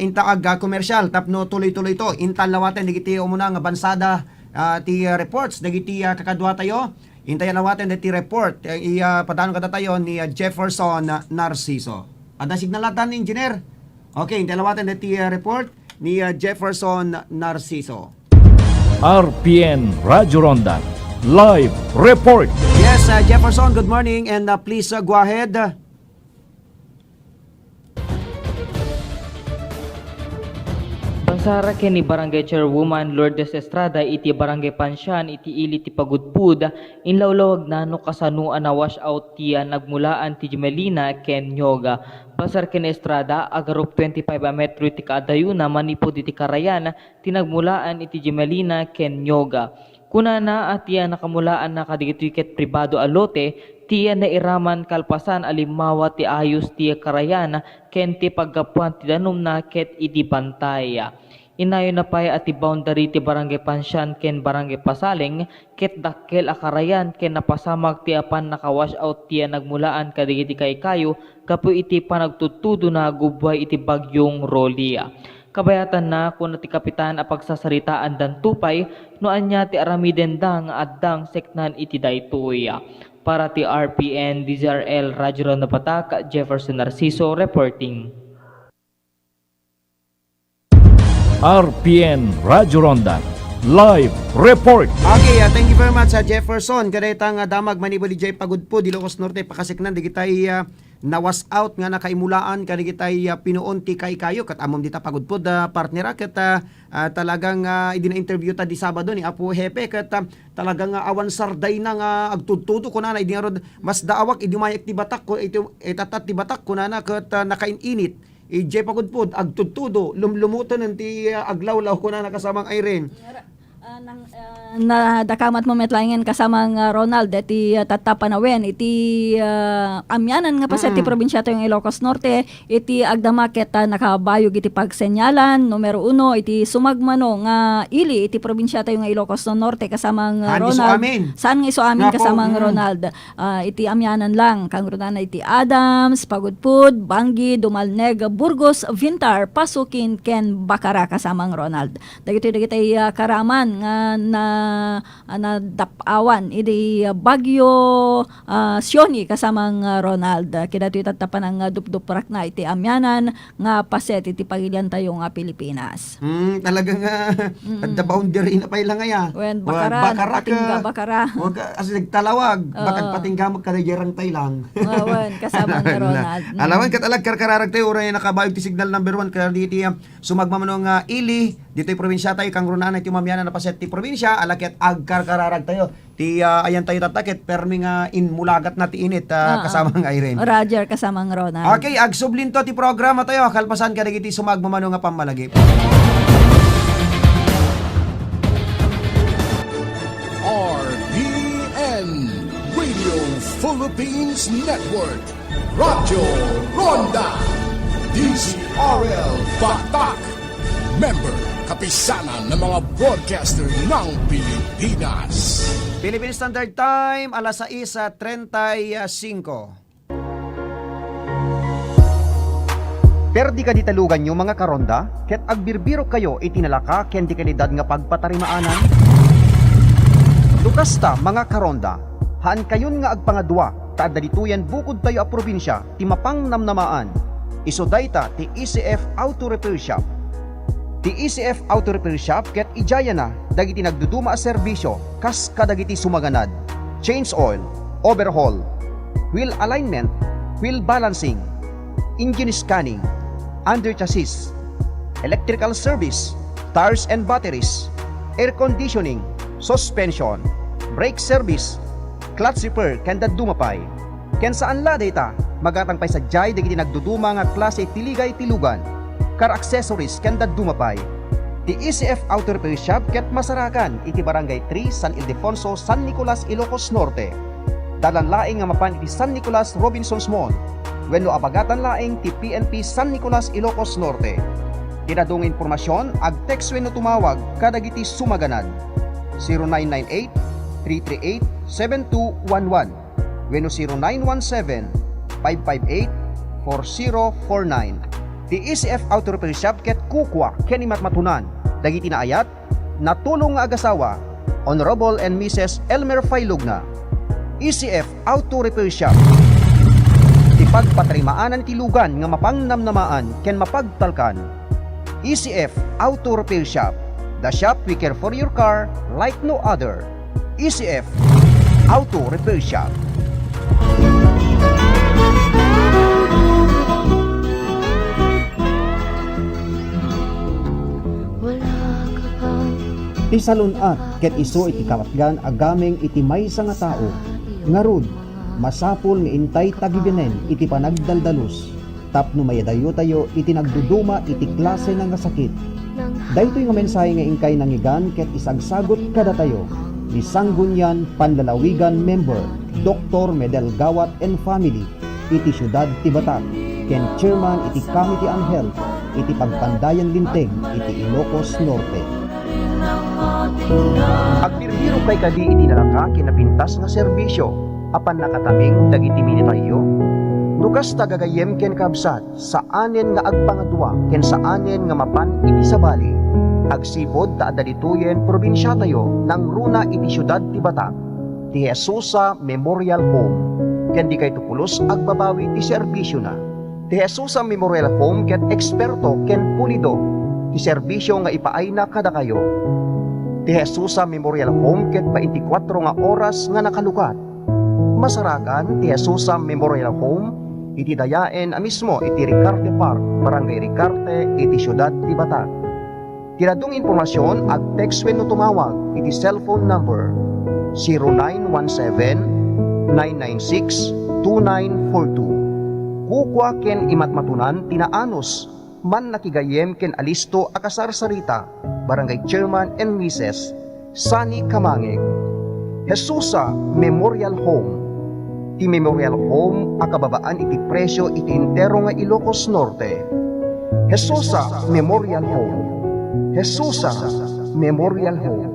intaag, ah, komersial tapno tuloy-tuloy to. Intan lawaten dagiti umuna nga bansada, ah, ti, ah, reports dagiti, ah, kakaduatayo. Intayan lawaten dagiti report, ah, i-, ah, padano kadatayo ni, ah, Jefferson, ah, Narciso. Adda signal latta ni Engineer? Okay, intayan lawaten dagiti, ah, report ni, ah, Jefferson Narciso. R P N Radyo Ronda Live Report. Yes, uh, Jefferson, good morning, and, uh, please, uh, go ahead. Basar ken ni Barangay Chairwoman Lourdes Estrada iti Barangay Pansian iti ili ti Pagudpud, inlawlawagna no kasano a na-wash out ti, ah, nagmulaan ti Gemelina ken Nyoga. Basar ken Estrada, agarup twenty-five a metro iti kaadayona manipud iti karayan ti nagmulaan iti Gemelina ken Nyoga. Kunana a ti nakamulaanna kadagitoy ket pribado a lote ti nairaman kalpasan a limmawa ti ayos ti karayan ken ti paggapuan ti danumna ket idi bantay. Inayonna pay a ti boundary ti Barangay Pansian ken Barangay Pasaleng ket dakkel a karayan ken napasamak ti apan naka-wash out ti nagmulaan kadagiti kaykayo gapu iti panagtudtudona gubbuay iti Bagyong Rolly. Kabayatanna, kuna ti kapitan a pagsasaritaandanto pay no ania ti aramidenda nga addang seknan iti daytoy. Para ti R P N D Z R L Radyo Ronda Batak, Jefferson Narciso reporting. R P N Radyo Ronda Live Report. Okay, ah, thank you very much, ah, Jefferson. Kadayta nga damag manipud idiay Pagudpud, Ilocos Norte, pakaseknan dagitay, ah, na-wash out nga nakaimulaan kadagitay, ah, pinuon ti kaykayo. Ket ammom dita Pagudpud, ah, partner, ah, ket, ah, ah, talagang, ah, idi na-interview ta di Sabado ni Apo Hepe, ket, ah, talagang, ah, awan sardayna nga agtudtudo, kunana, idi ngarud, mas daawak idi umayak ti batak ko, iti, itattat ti batak, kunana, ket, ah, nakain-init. Idiay Pagudpud, agtudtudo, lumlumutonen ti, ah, aglawlaw, kunana, kasamang Irene. Ngara-, ah, nang, ah, nadakamatmo met laengen kasamang, ah, Ronald, iti, ah, tatta panawen, iti, ah, amianan nga paset ti Mm-mm. probinsia tayo nga Ilocos Norte, iti agdama ket, ah, nakabayog iti pagsenyalan, numero uno, iti sumagmamano nga ili iti probinsia tayo nga Ilocos Norte, kasamang, ah, Saan nga isu Ronald. amin? Saan nga isu amin, Nga po, kasamang mm. Ronald? Ah, iti amianan lang, kangrunana iti Adams, Pagudpud, Banggi, Dumalneg, Burgos, Vintar, Pasukin, ken Bacara, kasamang Ronald. Dagitoy dagiti, ah, karaman nga na, ah, nadap-awan idi, ah, Bagyo, ah, Sioni, kasamang, ah, Ronald. Kidatoy tatta panangdupduprakna iti amianan nga paset iti pagiliantayo nga Pilipinas. Hmm, talaga nga, Mm. adda boundary na pay lang aya. Wen, Wa-, Bacara, Bacara nakatingga, ka. Bacara. Wa ka, as nagtalawag, Oo. Bakag patingga mo kada jarang tay lang. Wa-, wen, kasama nga Alam na. Ronald. Mm. Alam, ket alag karkararag tayo, uray nakabayog ti signal number one, kaya di ti, ah, sumagmamano nga ili, ditoy probinsya tayo, kang runaan iti mamianan a paset ti probinsya, ala ket agkarkararag tayo. Ti, ah, ayan tayo tatta ket permi nga inmulagatna ti init, ah, Ah, ah. kasamang Irene. Roger, kasamang Ronald. Okay, agsublinto ti programa tayo, kalpasan kadagiti sumagmamano nga pammalagip. R P N Radio Philippines Network, Radyo Ronda, D Z R L Batak. Member, Kapisanan ng mga Broadcaster ng Pilipinas. Philippine Standard Time, alas sais treinta y cinco. Perdi kadi ti luganyo, mga karonda, ket agbirbirok kayo iti nalaka ken di kalidad nga pagpatarimaanan? No kasta, mga karonda, haankayon nga agpangadua ta adda ditoyen bukodtayo a probinsia ti mapangnamnamaan. Isu dayta ti E C F Auto Repair Shop. Ti E C F Auto Repair Shop ket idiayna dagiti nagduduma a serbisio kas kadagiti sumaganad. change oil, overhaul, wheel alignment, wheel balancing, engine scanning, under chassis, electrical service, tires and batteries, air conditioning, suspension, brake service, clutch repair, ken dadduma pay. Ken saan la dayta, magatang pay sadiay dagiti nagduduma nga klase ti ligay ti lugan, car accessories, ken dadduma pay. Ti E C F Auto Repair Shop ket masarakan iti Barangay three, San Ildefonso, San Nicolas, Ilocos Norte. Dalan laeng nga mapan iti San Nicolas Robinsons Mall wenno abagatan laeng ti P N P San Nicolas, Ilocos Norte. Ti dadduma nga impormasion, ag-text wenno tumawag kadagiti sumaganad, zero nine nine eight, three three eight, seven two one one wenno zero nine one seven, five five eight, four zero four nine. Ti E C F Auto Repair Shop ket kukua ken imatmatunan dagiti naayat, natulong nga agasawa, Honorable and Missus Elmer Failugna. E C F Auto Repair Shop. Ti pagpatarimaanan ti lugan nga mapangnamnamaan ken mapagtalkan. E C F Auto Repair Shop, the shop we care for your car like no other. E C F Auto Repair Shop. Ti salun-at ket isu iti kapatgan a gameng iti maysa nga tao. Ngarud, masapul nga intay tagibenen iti panagdaldalus tapno maidayutayo iti nagduduma iti klase nga sakit. Daytoy nga mensahe nga inkay nangngegan ket isagsagut kadatayo ni Sanggunian Panlalawigan member, Doktor Medel Gawat and family, iti siudad ti Batak, ken chairman iti Committee on Health iti Pagpandayan Linteg iti Ilocos Norte. Agbirbirokay kadi iti nalaka ken napintas nga serbisio a pannakataming dagiti minitayyo? No kasta, gagayyem ken kabsat, saanen nga agpangadua ken saanen nga mapan iti sabali. Agsipud ta adda ditoyen probinsiatayo, nangruna iti siudad ti Batak, ti Jesusa Memorial Home, ken dikayto pulos agbabawi ti serbisiona. Ti Jesusa Memorial Home ket eksperto ken pulido ti serbisio nga ipaayna kadakayo. Ti Jesusa Memorial Home ket baintikwatro nga oras nga nakalukat. Masarakan ti Jesusa Memorial Home iti dayaen a mismo iti Ricarte Park, Barangay Ricarte, iti siudad ti Batak. Ti dadduma nga impormasion, ag-text wenno tumawag iti cellphone number zero nine one seven, nine nine six, two nine four two. Kukua ken imatmatunan ti naanus, mannakigayyem ken alisto a kasarsarita, Barangay Chairman and Missus Sani Kamangeg. Jesusa Memorial Home. Ti Memorial Home a kababaan iti presio iti entero nga Ilocos Norte. Jesusa Memorial Home. Jesusa Memorial Home.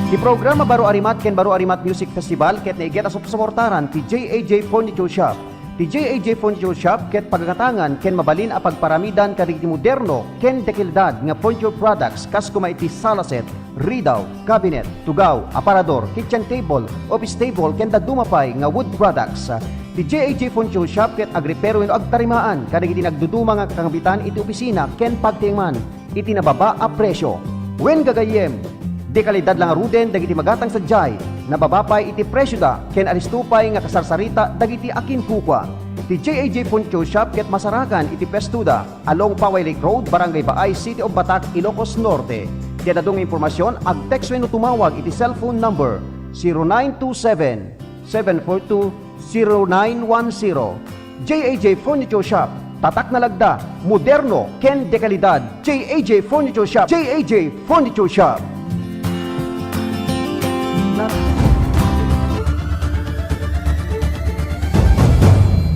Ti programa Baro a Rimat ken Baro a Rimat Music Festival ket naiget a supsuportaran ti J A J Furniture Shop. Ti J A J Furniture Shop ket pagagatangan ken mabalin a pagparamidan kadagiti moderno ken dekalidad nga furniture products kas koma iti sala set, ridaw, cabinet, tugaw, aparador, kitchen table, office table, ken dadduma pay nga wood products. Ti J A J Furniture Shop ket agrepero wenno agtarimaan kadagiti nagduduma nga kakangabitan iti opisina ken pagtiengman iti nababa a presio. Wen gagayyem, dekalidad la ngaruden dagiti magatang sadiay, nababa pay iti presioda ken alisto pay nga kasarsarita dagiti akinkukua. Ti J A J Furniture Shop ket masarakan iti pwestoda, along Paway Lake Road, Barangay Baay, City of Batak, Ilocos Norte. Ti dadduma nga impormasion, ag-text wenno tumawag iti cellphone number zero nine two seven, seven four two, zero nine one zero. J A J Furniture Shop, tatak nga lagda, moderno, ken dekalidad. J A J Furniture Shop, J A J Furniture Shop.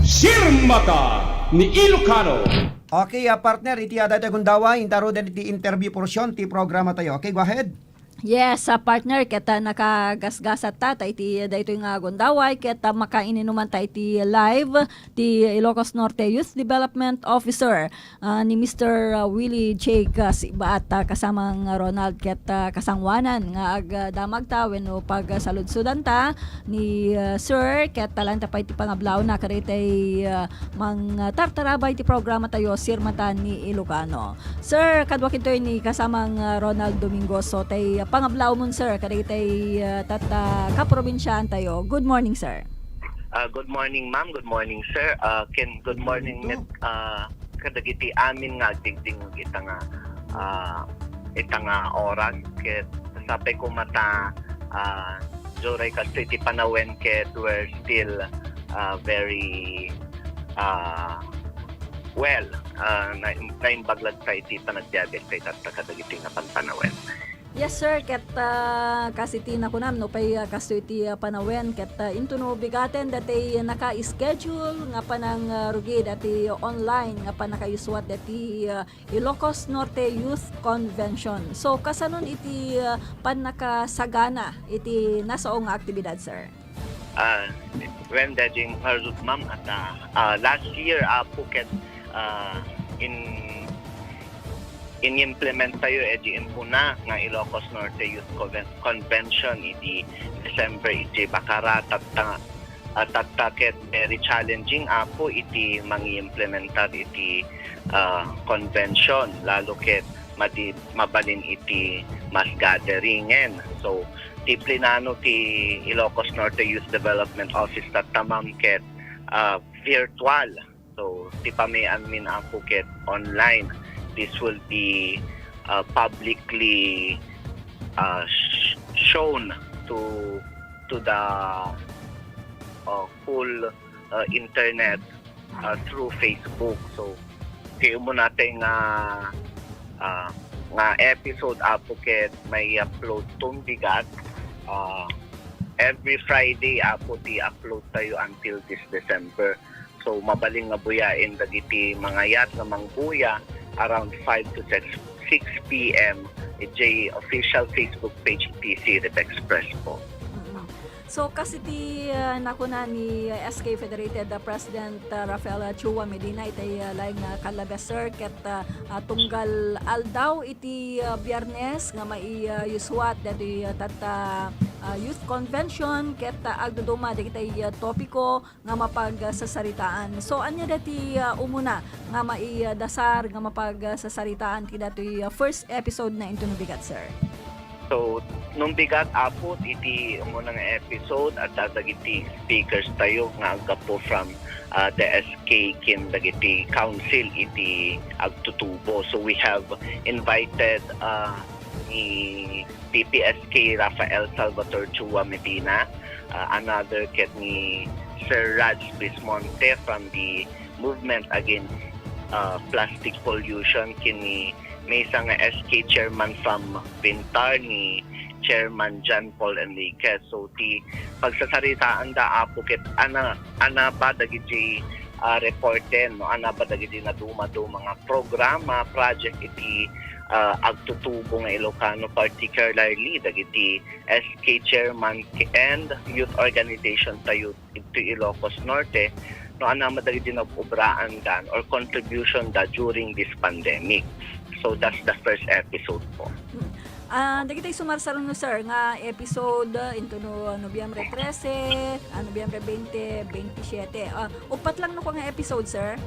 Sirmata ni Ilocano. Okay, ah, partner, iti, ah, daytoy gundaway, intaroden iti interview portion ti programa tayo. Okay, go ahead. Yes, ah, partner, ket, ah, nakagasgasat ta, ta iti daytoy nga gundaway, ket, ah, makaininuman ta iti live ti Ilocos Norte Youth Development Officer, ah, ni Mister, ah, Willie Jake, ah, Sibaat, ah, kasamang Ronald, ket, ah, kasangwanan nga agdamag ta wenno pagsaludsodanta ni, ah, Sir, ket talanta pay ti pangablaawna kadagiti, ah, mangtartarabay ti programa tayo, Sirmata ni Ilocano. Sir, kadua kintoy ni kasamang, ah, Ronald Domingo, so tay, ah, pangablaawmon, sir, kadagitay, ah, tatta kaprobinsiaantayo. Good morning, sir. Ah, good morning, ma'am. Good morning, sir. Ah, Ken, good morning, Good morning met, ah, kadagiti amin nga agdingdingag ita nga, ah, ita nga oras. Ket sapay ko mata, ah, duray kastoy ti panawen ket we're still, ah, very, ah, well, ah, na, naimbag latta iti panagbiagta ita kadagiti nga panpanawen. Yes, sir. Ket, ah, kas iti nakunam, no, pay, ah, kastoy ti, ah, panawen, ket, ah, intono bigaten dati naka-schedule nga panang, ah, rugi dati online nga pannakayuswat dati, ah, Ilocos Norte Youth Convention. So, kasanon iti, ah, pannakasagana iti nasao nga aktibidad, sir? Ah, when the Jim Harzuk, ma'am, at, ah, ah, last year, apo, ket, ah, in in-implement tayo iti inkuna nga Ilocos Norte Youth Conven- Convention iti December iti Bacara, tatta, ah, tatta ket very challenging, apo, iti mangi-implementar iti, ah, convention, lalo ket madi, mabalin iti mass gathering-en. So, ti plinano ti Ilocos Norte Youth Development Office tatta, ma'am, ket, ah, virtual. So, ti pamianmin, apo, ket online. This will be, uh, publicly, uh, sh- shown to to the, uh, full, uh, internet, uh, through Facebook. So, ti umuna tay nga, uh, nga episode, apo, ket mai-upload ton bigat. Uh, every Friday, apo, ti upload tayo until this December. So, mabalin nga buyaen dagiti mangayat nga mangbuya around five to six, six p m idiay official Facebook page ti Sirip Express po. Mm. So, kas iti, ah, nakuna ni, ah, S K Federated, ah, President, ah, Rafael, ah, Chua Medina, itay, ah, laeng nga kallabes, sir, ket, ah, ah, tunggal aldaw iti, ah, Biyernes nga mai, ah, yusuat dati, ah, tatta, ah, Youth Convention, ket, ah, agduduma dagitay, ah, topiko nga mapagsasaritaan. So, ania dati, ah, umuna nga maidasar nga mapagsasaritaan ti datoy, ah, first episode na Intono Bigat, sir? So, nung bigat, apo, iti umuna nga episode, adda dagiti speakers tayo nga aggapu from, ah, the S K ken dagiti council iti agtutubo. So, we have invited, ah, ni P P S K Rafael Salvador Chua Medina, ah, another ket ni Sir Raj Bismonte from the Movement Against, ah, Plastic Pollution, ken ni maysa nga S K chairman from Pintar, ni Chairman John Paul Enriquez. So, ti pagsasaritaanda, apo, ket ana, ana ba dagiti, ah, reporten, no? Ana ba dagiti naduma-duma nga programa, project iti, ah, agtutubo nga Ilocano, particularly dagiti S K chairman and youth organization tayo iti Ilocos Norte, no, ana met dagiti nag-obraandan or contribution da during this pandemic. So, that's the first episode po. Hmm. Ah, dagiti sumarsaruno, sir, nga episode, ah, intono, ah, Nobyembre trese, ah, Nobyembre veinte, veintisiete. Ah, uppat lang no nga episode, sir?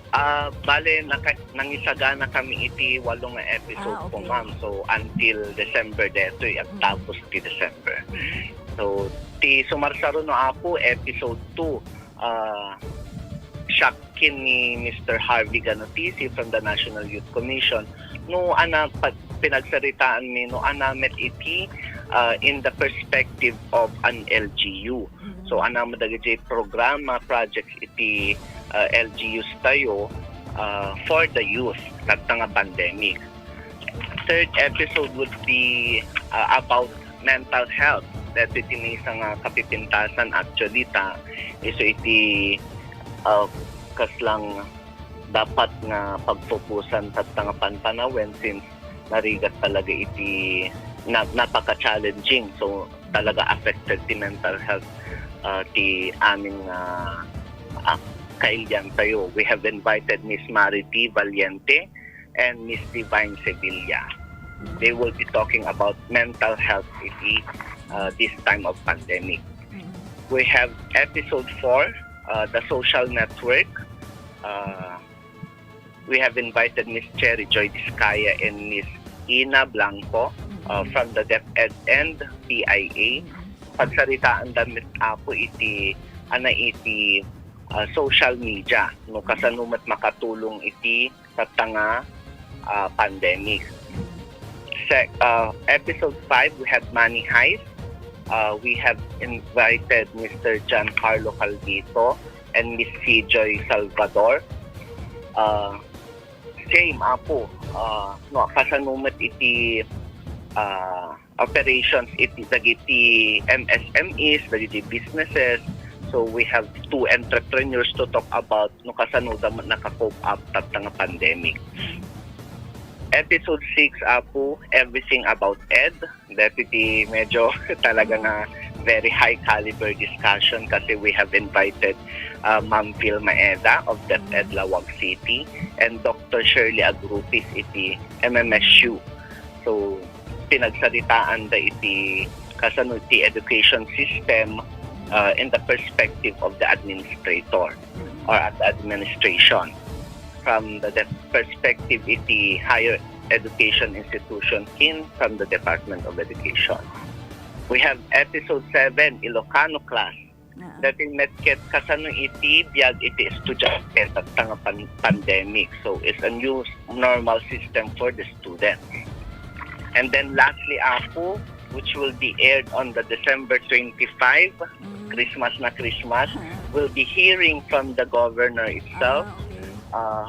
Ah, bale, naka, nangisagana kami iti walo nga episode Ah, po, okay. Ma'am. So, until December detoy, Mm. agtapos ti December. Mm. So, ti sumarsaruno, apo, episode two, ah, siak ken ni Mister Harvey Ganotisi from the National Youth Commission, no, ana, pag pinagsaritaan mi, no, ana met iti, ah, in the perspective of an L G U. Mm. So, ana met dagiti programa, projects iti, ah, L G Us tayo, ah, for the youth, tatta nga pandemic. Third episode would be, ah, about mental health. Daytoy ti maysa nga kapipintasan, actually, ta isu iti, ah, kaslang dapat nga pagfokusan tatta nga panpanawen, since narigat talaga iti na, napaka-challenging. So, talaga affected ti mental health, ah, ti amin nga, ah, kailian tayo. We have invited Miss Marity Valiente and Miss Divine Sevilla. They will be talking about mental health iti, uh, this time of pandemic. Mm. We have episode four, uh, The Social Network. Uh, we have invited Miss Cherry Joy Discaya and Miss Ina Blanco. Mm. uh, from the DepEd and P I A. Pagsaritaanda met, Apo, iti, ana, iti, uh, social media, no, kasano met makatulong iti tatta nga, uh, pandemic. Sec-, uh, episode five, we had Money Heist. Uh, we have invited Mister Giancarlo Calvito and Miss Fijoy Salvador. Uh, same, Apo. Uh, no, kasano met iti, uh, operations iti dagiti M S M Es, dagiti businesses. So we have two entrepreneurs to talk about no kasano da met naka-cope up tatta nga pandemic. Episode six, Apo, Everything About Ed. Dagiti medyo talaga nga very high caliber discussion kasi we have invited, uh, Ma'am Vilma Eda of DepEd Laoag City and Doctor Shirley Agrupis iti M M S U. So, pinagsaritaanda iti kasano ti education system, uh, in the perspective of the administrator or at the administration, from the de-, perspective iti higher education institution ken from the Department of Education. We have episode seven, Ilocano class. Ah. Dati met ket kasano iti biag iti estudiante tatta nga pan-, pandemic. So, it's a new normal system for the students. And then lastly, Apo, which will be aired on the December twenty-five, Mm. Christmas na Christmas, Ah. we'll be hearing from the governor itself, Ah, okay. uh,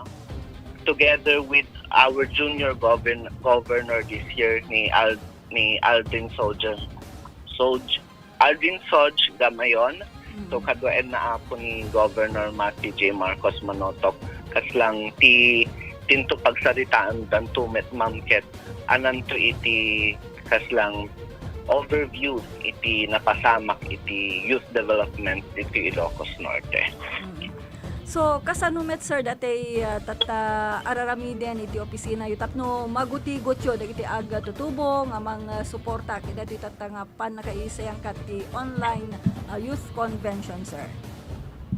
together with our junior govern-, governor this year, ni Al-, ni Aldrin Soldier, Soldier, Aldrin Soj Gamayon. Mm. So, kaduaenna, Apo, ni Governor Matthew J. Marcos Manotok. Kasla ti, ti inton pagsaritaandanto met, Ma'am, ket ananto iti kasla overview iti napasamak iti youth development iti Ilocos Norte. Mm. So, kasano met, sir, daytoy, ah, tatta araramiden iti opisinayo tapno magutigotyo dagiti agtutubo nga mangsuporta kadaytoy tatta nga pannakaisayangkat ti online, ah, youth convention, sir?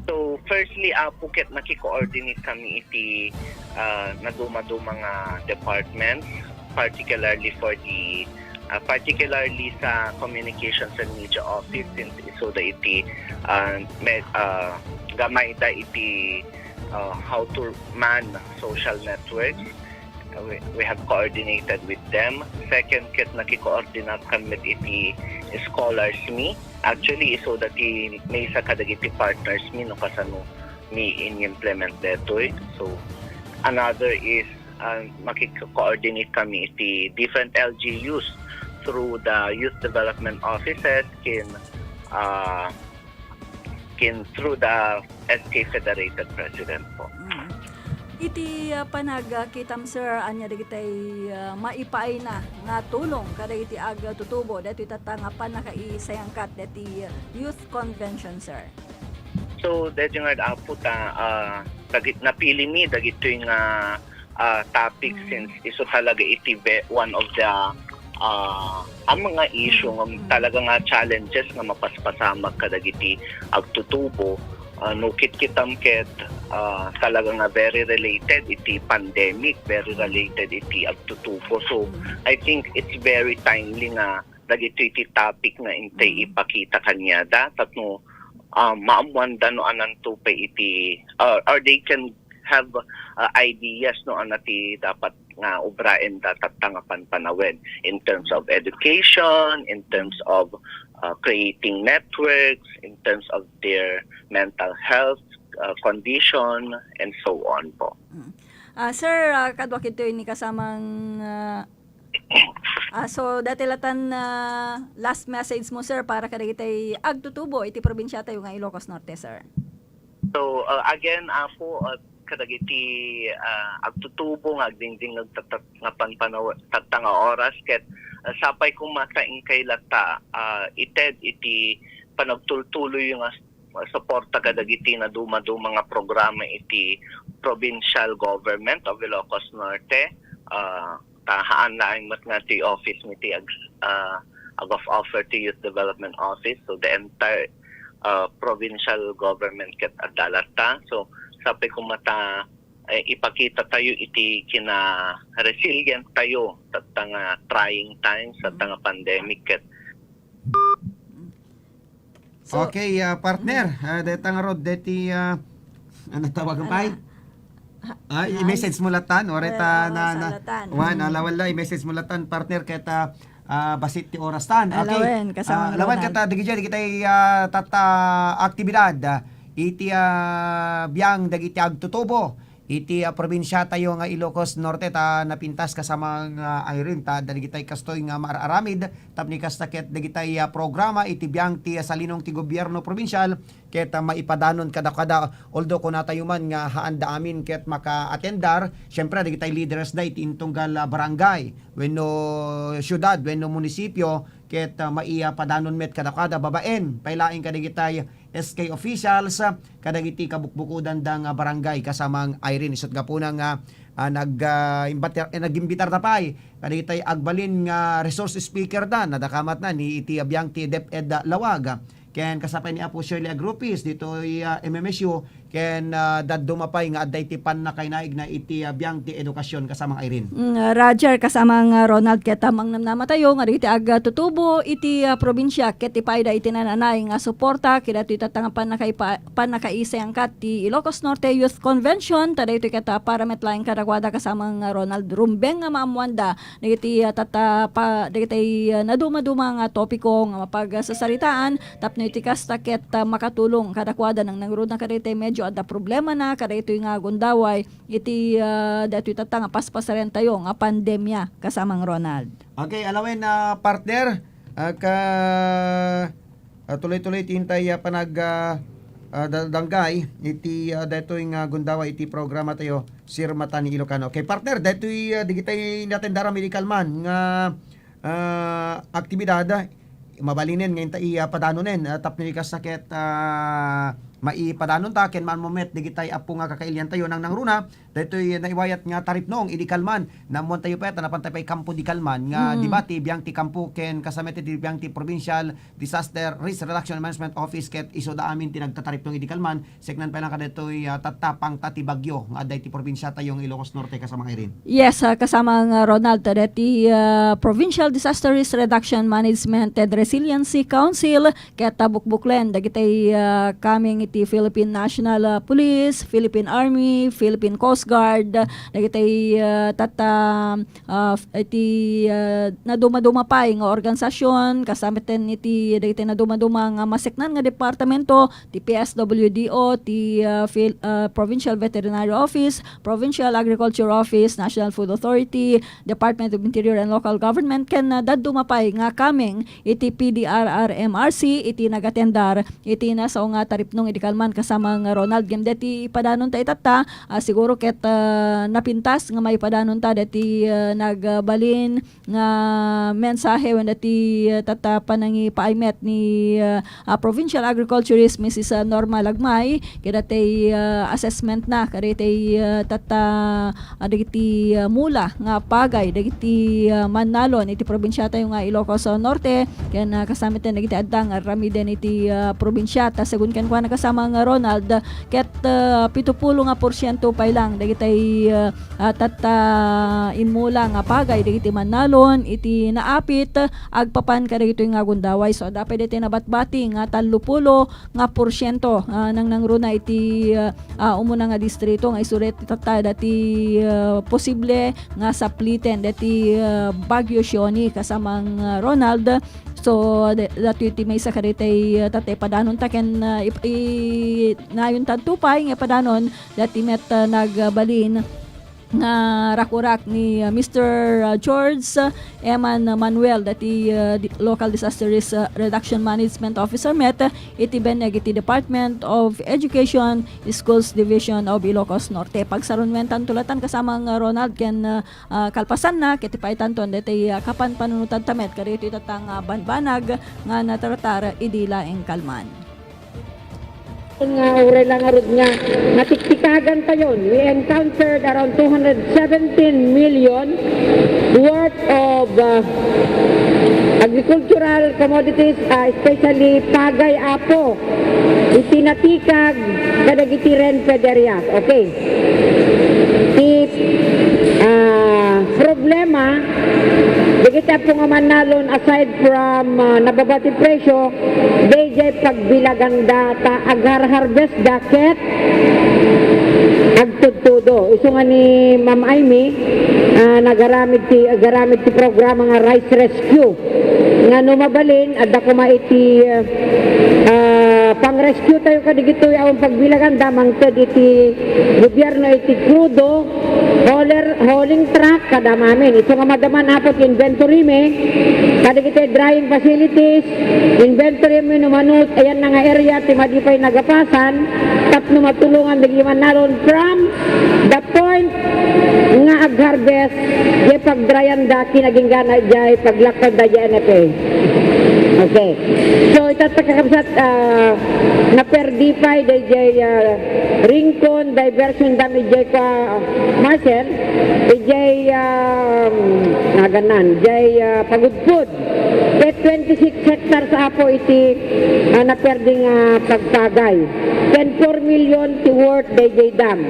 So, firstly, Apo, ket naki-coordinate kami iti, ah, nadumaduma nga departments, particularly for the, ah, particularly sa Communications and Media Office, since isuda iti, ah, me-, ah, gamayda iti, ah, how to man social networks. Uh, we, we have coordinated with them. Second, ket naki-coordinate kami met iti Scholars Me. Actually, isuda ti maysa kadagiti partners mi no kasano mi in-implement detoy. So, another is, uh, makiko-coordinate kami iti different L G Us through the youth development offices ken, uh, ken through the S K Federated President po. Mm. Iti, ah, panagkitam, sir, ania dagiti, ah, maipaayna nga tulong kadagiti agtutubo daytoy tatta nga pannakaisayangkat daytoy youth convention, sir? So, daytoy nga, Apo, ta, ah, dagit-, napili mi dagitoy nga, ah, topic since isu talaga iti ve-, one of the, ah, a mga issue nga talaga nga challenges nga mapaspasamak kadagiti agtutubo. Ah, no kitkitam ket, ah, talaga nga very related iti pandemic, very related iti agtutubo. So, I think it's very timely nga dagitoy ti topic nga intay ipakita kaniada tapno, ah, maammoanda no ananto pay iti, ah, or they can have, ah, ideas no ania ti dapat nga ubraenda tatta nga panpanawen in terms of education, in terms of, ah, creating networks, in terms of their mental health, ah, condition, and so on po. Mm. Ah, sir, ah, kadua kitoy ni kasamang, ah, Ah, so, daytoy latan, ah, last message mo, sir, para kadagiti agtutubo iti probinsiatayo nga Ilocos Norte, sir? So, ah, again, Apo, ah, kadagiti, ah, agtutubo nga agdingdingngeg tatta nga panpanaw-, tatta nga oras, ket, ah, sapay koma ta inkay latta, ah, ited iti panagtultuloy nga suporta kadagiti nadumaduma nga programa iti provincial government of Ilocos Norte. Ah, ta haan laeng met nga ti office mi ti ag-, ah, ag-of-offer ti Youth Development Office. So, the entire, ah, provincial government ket adda latta. So, sapay koma ta eh, ipakita tayo iti kina-resilient tayo tatta nga trying times, tatta nga pandemic ket So, Okay, ah, partner, ah, deta nga rod, deti, ah, ano tawagan pay? Ano? Ha-, Ah, ha-, i-message mo latan, o reta Well, oo, na, sa na, latan. Wan, Mm. ala, wala, i-message mo latan, partner, keta, ah, basit ti oras tan. Okay. Alawen, kasama Ah, lawan Ronald. Keta, dagiti, dagiti, ah, tatta aktibidad, ah, iti, ah, biang dagiti agtutubo iti, ah, probinsia tayo nga Ilocos Norte ta napintas kasama nga Irene ta dagitay kastoy nga maar-aramid tapno kasta ket dagitay, ah, programa iti biang ti, ah, salinong ti gobierno probinsial ket, ah, maipadanon kadakada, although kunatayo man nga haanda amin ket maka-attendar, siyempre dagitay leaders da iti intunggal, ah, barangay wenno siudad wenno munisipio ket, ah, maipadanon met kadakada babaen pay laeng kadagitay S K officials, ah, kadagiti kabukbukodan da nga barangay kasamang Irene. Isut gapuna nga, ah, nag, ah, imbatar-, eh, nag-imbitar da pay kadagitay agbalin nga resource speaker da, nadakamat na ni iti biang ti DepEd Laoag. Ken kasapay ni Apo Shirley Agrupis ditoy, ah, M M S U, ken, ah, dadduma pay nga adda iti pannakainaigna iti, ah, biang ti edukasyon kasamang Irene. Mm, Roger, kasamang, ah, Ronald, ket, ah, mangnamnama tayo nga dagiti agtutubo iti, ah, probinsia ket ipayda iti nananay nga suporta kadagitoy tatta nga pannakaipa-, pannakaisayangkat ti Ilocos Norte Youth Convention, ta daytoy ket, ah, para met laeng kadakuada kasamang, ah, Ronald, rumbeng nga maammoanda dagiti, ah, tatta pa, dagiti, ah, nadumaduma nga topiko nga mapagsasaritaan tapno iti kasta ket, ah, makatulong kadakuada nang nangruna kadagiti medyo adda problemana kadagitoy nga gundaway iti, ah, daytoy tatta nga paspasarentayo nga pandemia, kasamang Ronald. Okay, alawen, ah, partner, ah, ka, ah, tuloy-tuloy ti intay, ah, panag, ah, ah, da-, danggay iti, ah, daytoy nga gundaway iti programa tayo, Sir Mata ni Ilocano. Okay, partner, daytoy, ah, dagitay inatendar a medical man nga, ah, aktibidad, mabalinen nga inta iya padanonen, ah, tapno kasta ket, ah, maipadanonta ken maammo met dagitay apo nga kakailiantayo nang nangruna, daytoy naiwayat nga taripnong idi kalman. Naammoantayo pay ta napantay pay kampo di kalman nga Mm. di ba ti biang ti kampo ken kasta met ti biang ti provincial disaster risk reduction management office ket isuda amin ti nagtataripnong idi kalman. Seknan pay lang kadaytoy, ah, tattapang ta ti bagyo nga adda iti probinsiatayo nga Ilocos Norte, kasamang Irene. Yes, ah, kasamang, ah, Ronald, ta daytoy, ah, Provincial Disaster Risk Reduction Management and Resiliency Council ket, ah, bukbuklen dagitay, ah, coming iti Philippine National, ah, Police, Philippine Army, Philippine Coast Guard, dagitay, ah, tatta, ah, f-, iti, ah, nadumaduma pay nga organisasyon, kasta met iti dagitay nadumaduma nga maseknan nga departamento, ti P S W D O, ti, ah, Phil-, ah, Provincial Veterinary Office, Provincial Agriculture Office, National Food Authority, Department of Interior and Local Government, ken, ah, dadduma pay nga coming iti P D R R M R C iti nagatendar iti nasao nga taripnong idi kalman, kasamang Ronald. Ngem daytoy ipadanonta itatta, ah, siguro ket, ah, napintas nga maipadanonta daytoy, ah, nagbalin nga mensahe wenno ti, ah, tatta panangipaay met ni, ah, ah, Provincial Agriculturist Missus, ah, Norma Lagmay, kadaytoy, ah, assessment na, kadaytoy, ah, tatta, ah, dagiti, ah, mula nga pagay, dagiti, ah, mannalon iti probinsiatayo nga Ilocos, ah, Norte, ken, ah, kasta met dagiti adda nga aramiden iti, ah, probinsia. Ta segun kenkuana, kasamang Ronald, ket, ah, pitupulo nga porsiento pay lang dagitay, ah, ah, tatta immula nga pagay dagiti mannalon iti naapit agpapan kadagitoy nga gundaway. So, adda pay daytoy nabatbati nga tallopulo nga porsiento, ah, nang nangruna iti, ah, ah, umuna nga distrito nga isu daytoy tatta daytoy, ah, posible nga sapliten daytoy, ah, Bagyo Sione, kasamang, ah, Ronald. So, da-, daytoy ti maysa kadaytoy, ah, tatta ipadanonta ken, ah, ip-, i-, nayontanto pay nga ipadanon daytoy met, ah, nagbalin nga rakurak ni, ah, Mister, ah, George, ah, Eman Manuel, daytoy, ah, di-, Local Disaster Risk, ah, Reduction Management Officer met, ah, iti binneg iti Department of Education, Schools Division of Ilocos Norte. Pagsarunuentanto latta, kasamang, ah, Ronald, ken, ah, ah, kalpasanna, ket ipaitanton daytoy, ah, kapanpanunotanta met kadaytoy tatta nga banbanag nga natartar idi laeng kalman. Nga uray la ngarud nga natiktikagantayon, we encountered around two hundred seventeen million worth of, uh, agricultural commodities, uh, especially pagay, apo, iti natikag kadagiti RENFED areas. Okay. Ti, ah, problema, dagiti appo nga mannalon, aside from, ah, nababa ti presyo, dayjay pagbilaganda ta agharharvestda ket agtudtudo. Isu nga ni Ma'am Amy, ah, nagaramid ti, agaramid ti programa nga Rice Rescue. Nga no mabalin, adda koma iti, ah, pang-rescue tayo kadigitoy awan pagbilaganda, mangted iti gobierno iti crudo, hauler, hauling truck, kada mamin. Isu nga madaman apo ti inventory mi, kadigitoy drying facilities, inventory mi no mano, ayan na nga area, ti madi pay nagapasan, tapno matulongan dagiti mannalon from the point nga agharvest, jay pagdryanda, kinagingana jay paglakkanda jay N F A. Okay. So, itatta kakabsat, ah, naperdi pay dayjay, ah, Rincon Diversion Dam ijay kua, Marcel, ijay, ah, naganan, jay, ah, Pagudpud. Ket twenty-six hectares apo iti, ah, naperdi nga pagpagay. Ken four million ti worth dayjay dam.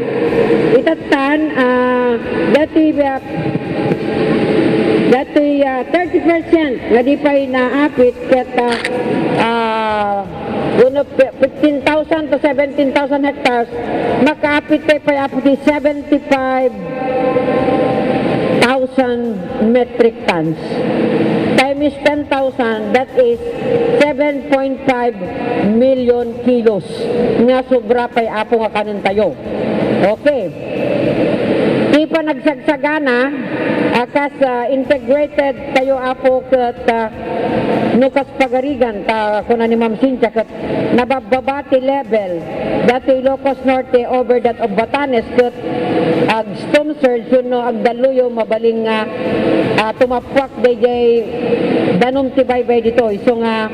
Itattan, ah, dati, ah, dati, ah, thirty percent nga di pay naapit ket, ah, ah, uno, fifteen thousand to seventeen thousand hectares, makaapit pay pay apo ti seventy-five thousand metric tons. Times ten thousand, that is seven point five million kilos nga sobra pay apo nga kanen tayo. Okay. Ti panagsagsagana, a kas, ah, integrated tayo apo ket, ah, no kas Pagarigan, ta kuna ni Ma'am Cynthia ket nababbaba ti level dati Ilocos Norte over that of Batanes ket ag storm surge wenno agdalluyo mabalin nga, ah, tumappuak dayjay danum ti baybay ditoy. So nga,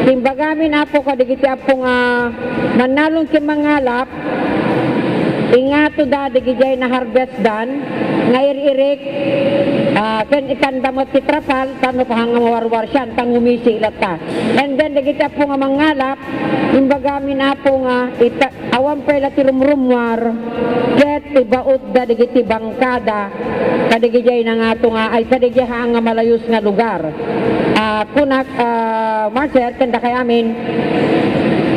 imbagamin apo kadigiti apo nga mannalon ken mangalap, ingatoda dagijay naharvestdan nga ir-irik, ah, ken ikanda met ti trapal tapno pahan nga mawarwar sian, ta ngumisi latta. And then, dagiti apo nga mangalap, imbagamin apo nga ita-, awan pay la ti rumrummuar, ket ibautda dagiti bangkada, kadigijay nangato nga, ay, kadigijay haan nga malayus nga lugar. Ah, kunak, ah, Marcel, ken dakay amin,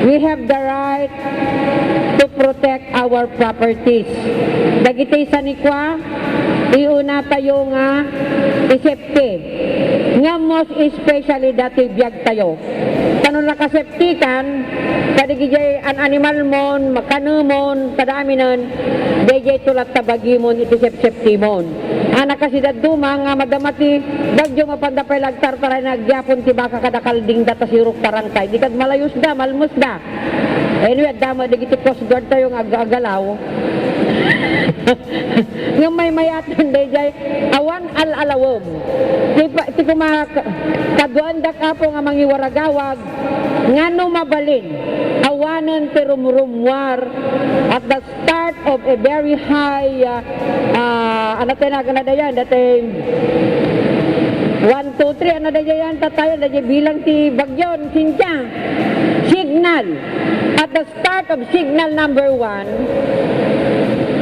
we have the right to protect our properties. Dagiti sanikua, iuna tayo nga i-safety. Nga most especially dati biag tayo. Ta no nakasafety kan, kadigijay an animal mon, makanemon, kada aminen, dayjay to latta bagimon iti safety mon. A, nakasidadduma nga madama ti bagyo, mapanda pay la agtartaray nga agyapon ti baka kada kaldingda ta siruktaranta. Idi kad malayusda, malmesda. Anyway, adda met dagiti Coast Guard tayo nga ag-, agalaw. Ngem maymayatan dayjay awan al-alawem. Ti pa-, ti kuma-, ka-, kaduaandak apo nga mangiwaragawag, nga no mabalin, awanen ti rumrummuar at the start of a very high, ah, ah, ano tayo na, ano dayan, dati one, two, three, ano dayan, tatayo, dati bilang ti bagyon, Cynthia. Signal. At the start of signal number one,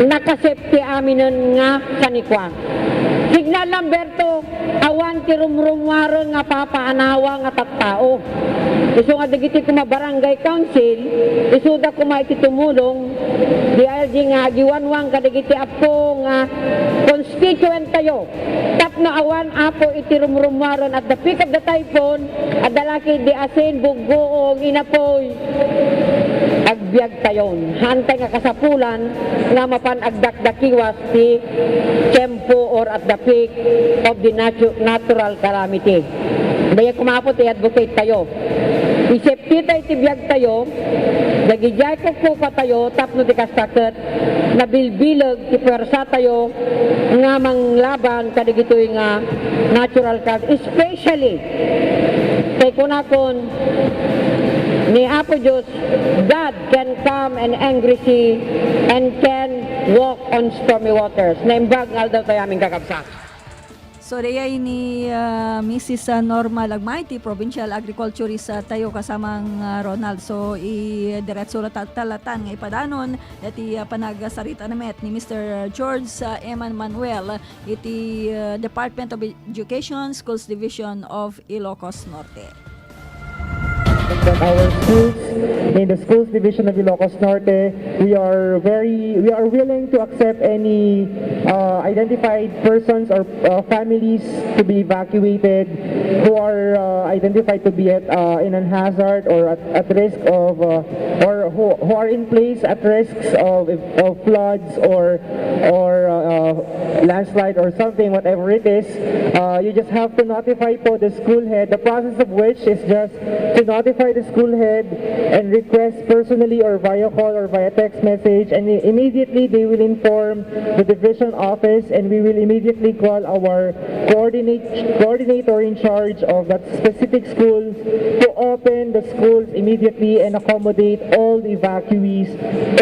nakasafety aminen nga sanikua. Signal number two, awan ti rumrummuaren nga papaanawa nga tattao. Isu nga dagiti kuma barangay council, isuda kuma iti tumulong, D I L G nga agiwanwang kadagiti apo nga constituent tayo. Tapno awan apo iti rumrummuaren at the peak of the typhoon, adda la ketdi asin, buggoong, inapoy. Agbiag tayon. Haantay nga kasapulan nga mapan agdakdakiwas ti tiempo or at the peak of the natu-, natural calamity. Dayag kuma apo ti advocate tayo. I-safety tayo ti biag tayo, dagidiay kukkuka tayo, tapno ti kasta ket nabilbileg ti puwersa tayo nga manglaban kadagitoy nga natural cause, especially kay kunakon ni Apo Dios, "God can calm an angry sea and can walk on stormy waters." Naimbag nga aldaw tayo amin, kakabsat. So, dayay ni, ah, Missus, ah, Norma Lagmay, ti provincial agriculturist, ah, tayo, kasamang, ah, Ronald. So, i-, diretso la ta-, talatan nga ipadanon dati, ah, panagsarita na met ni Mister George, ah, Eman Manuel iti, ah, Department of Education, Schools Division of Ilocos Norte. That our schools, in the schools division of Ilocos Norte, we are very, we are willing to accept any, uh, identified persons or, uh, families to be evacuated who are, uh, identified to be at, uh, in an hazard or at, at risk of, uh, or who, who are in place at risks of, of floods or, or, uh, landslide or something, whatever it is. Uh, you just have to notify po the school head, the process of which is just to notify the school head and request personally or via call or via text message, and i-, immediately they will inform the division office, and we will immediately call our coordinate, coordinator in charge of that specific school to open the schools immediately and accommodate all the evacuees,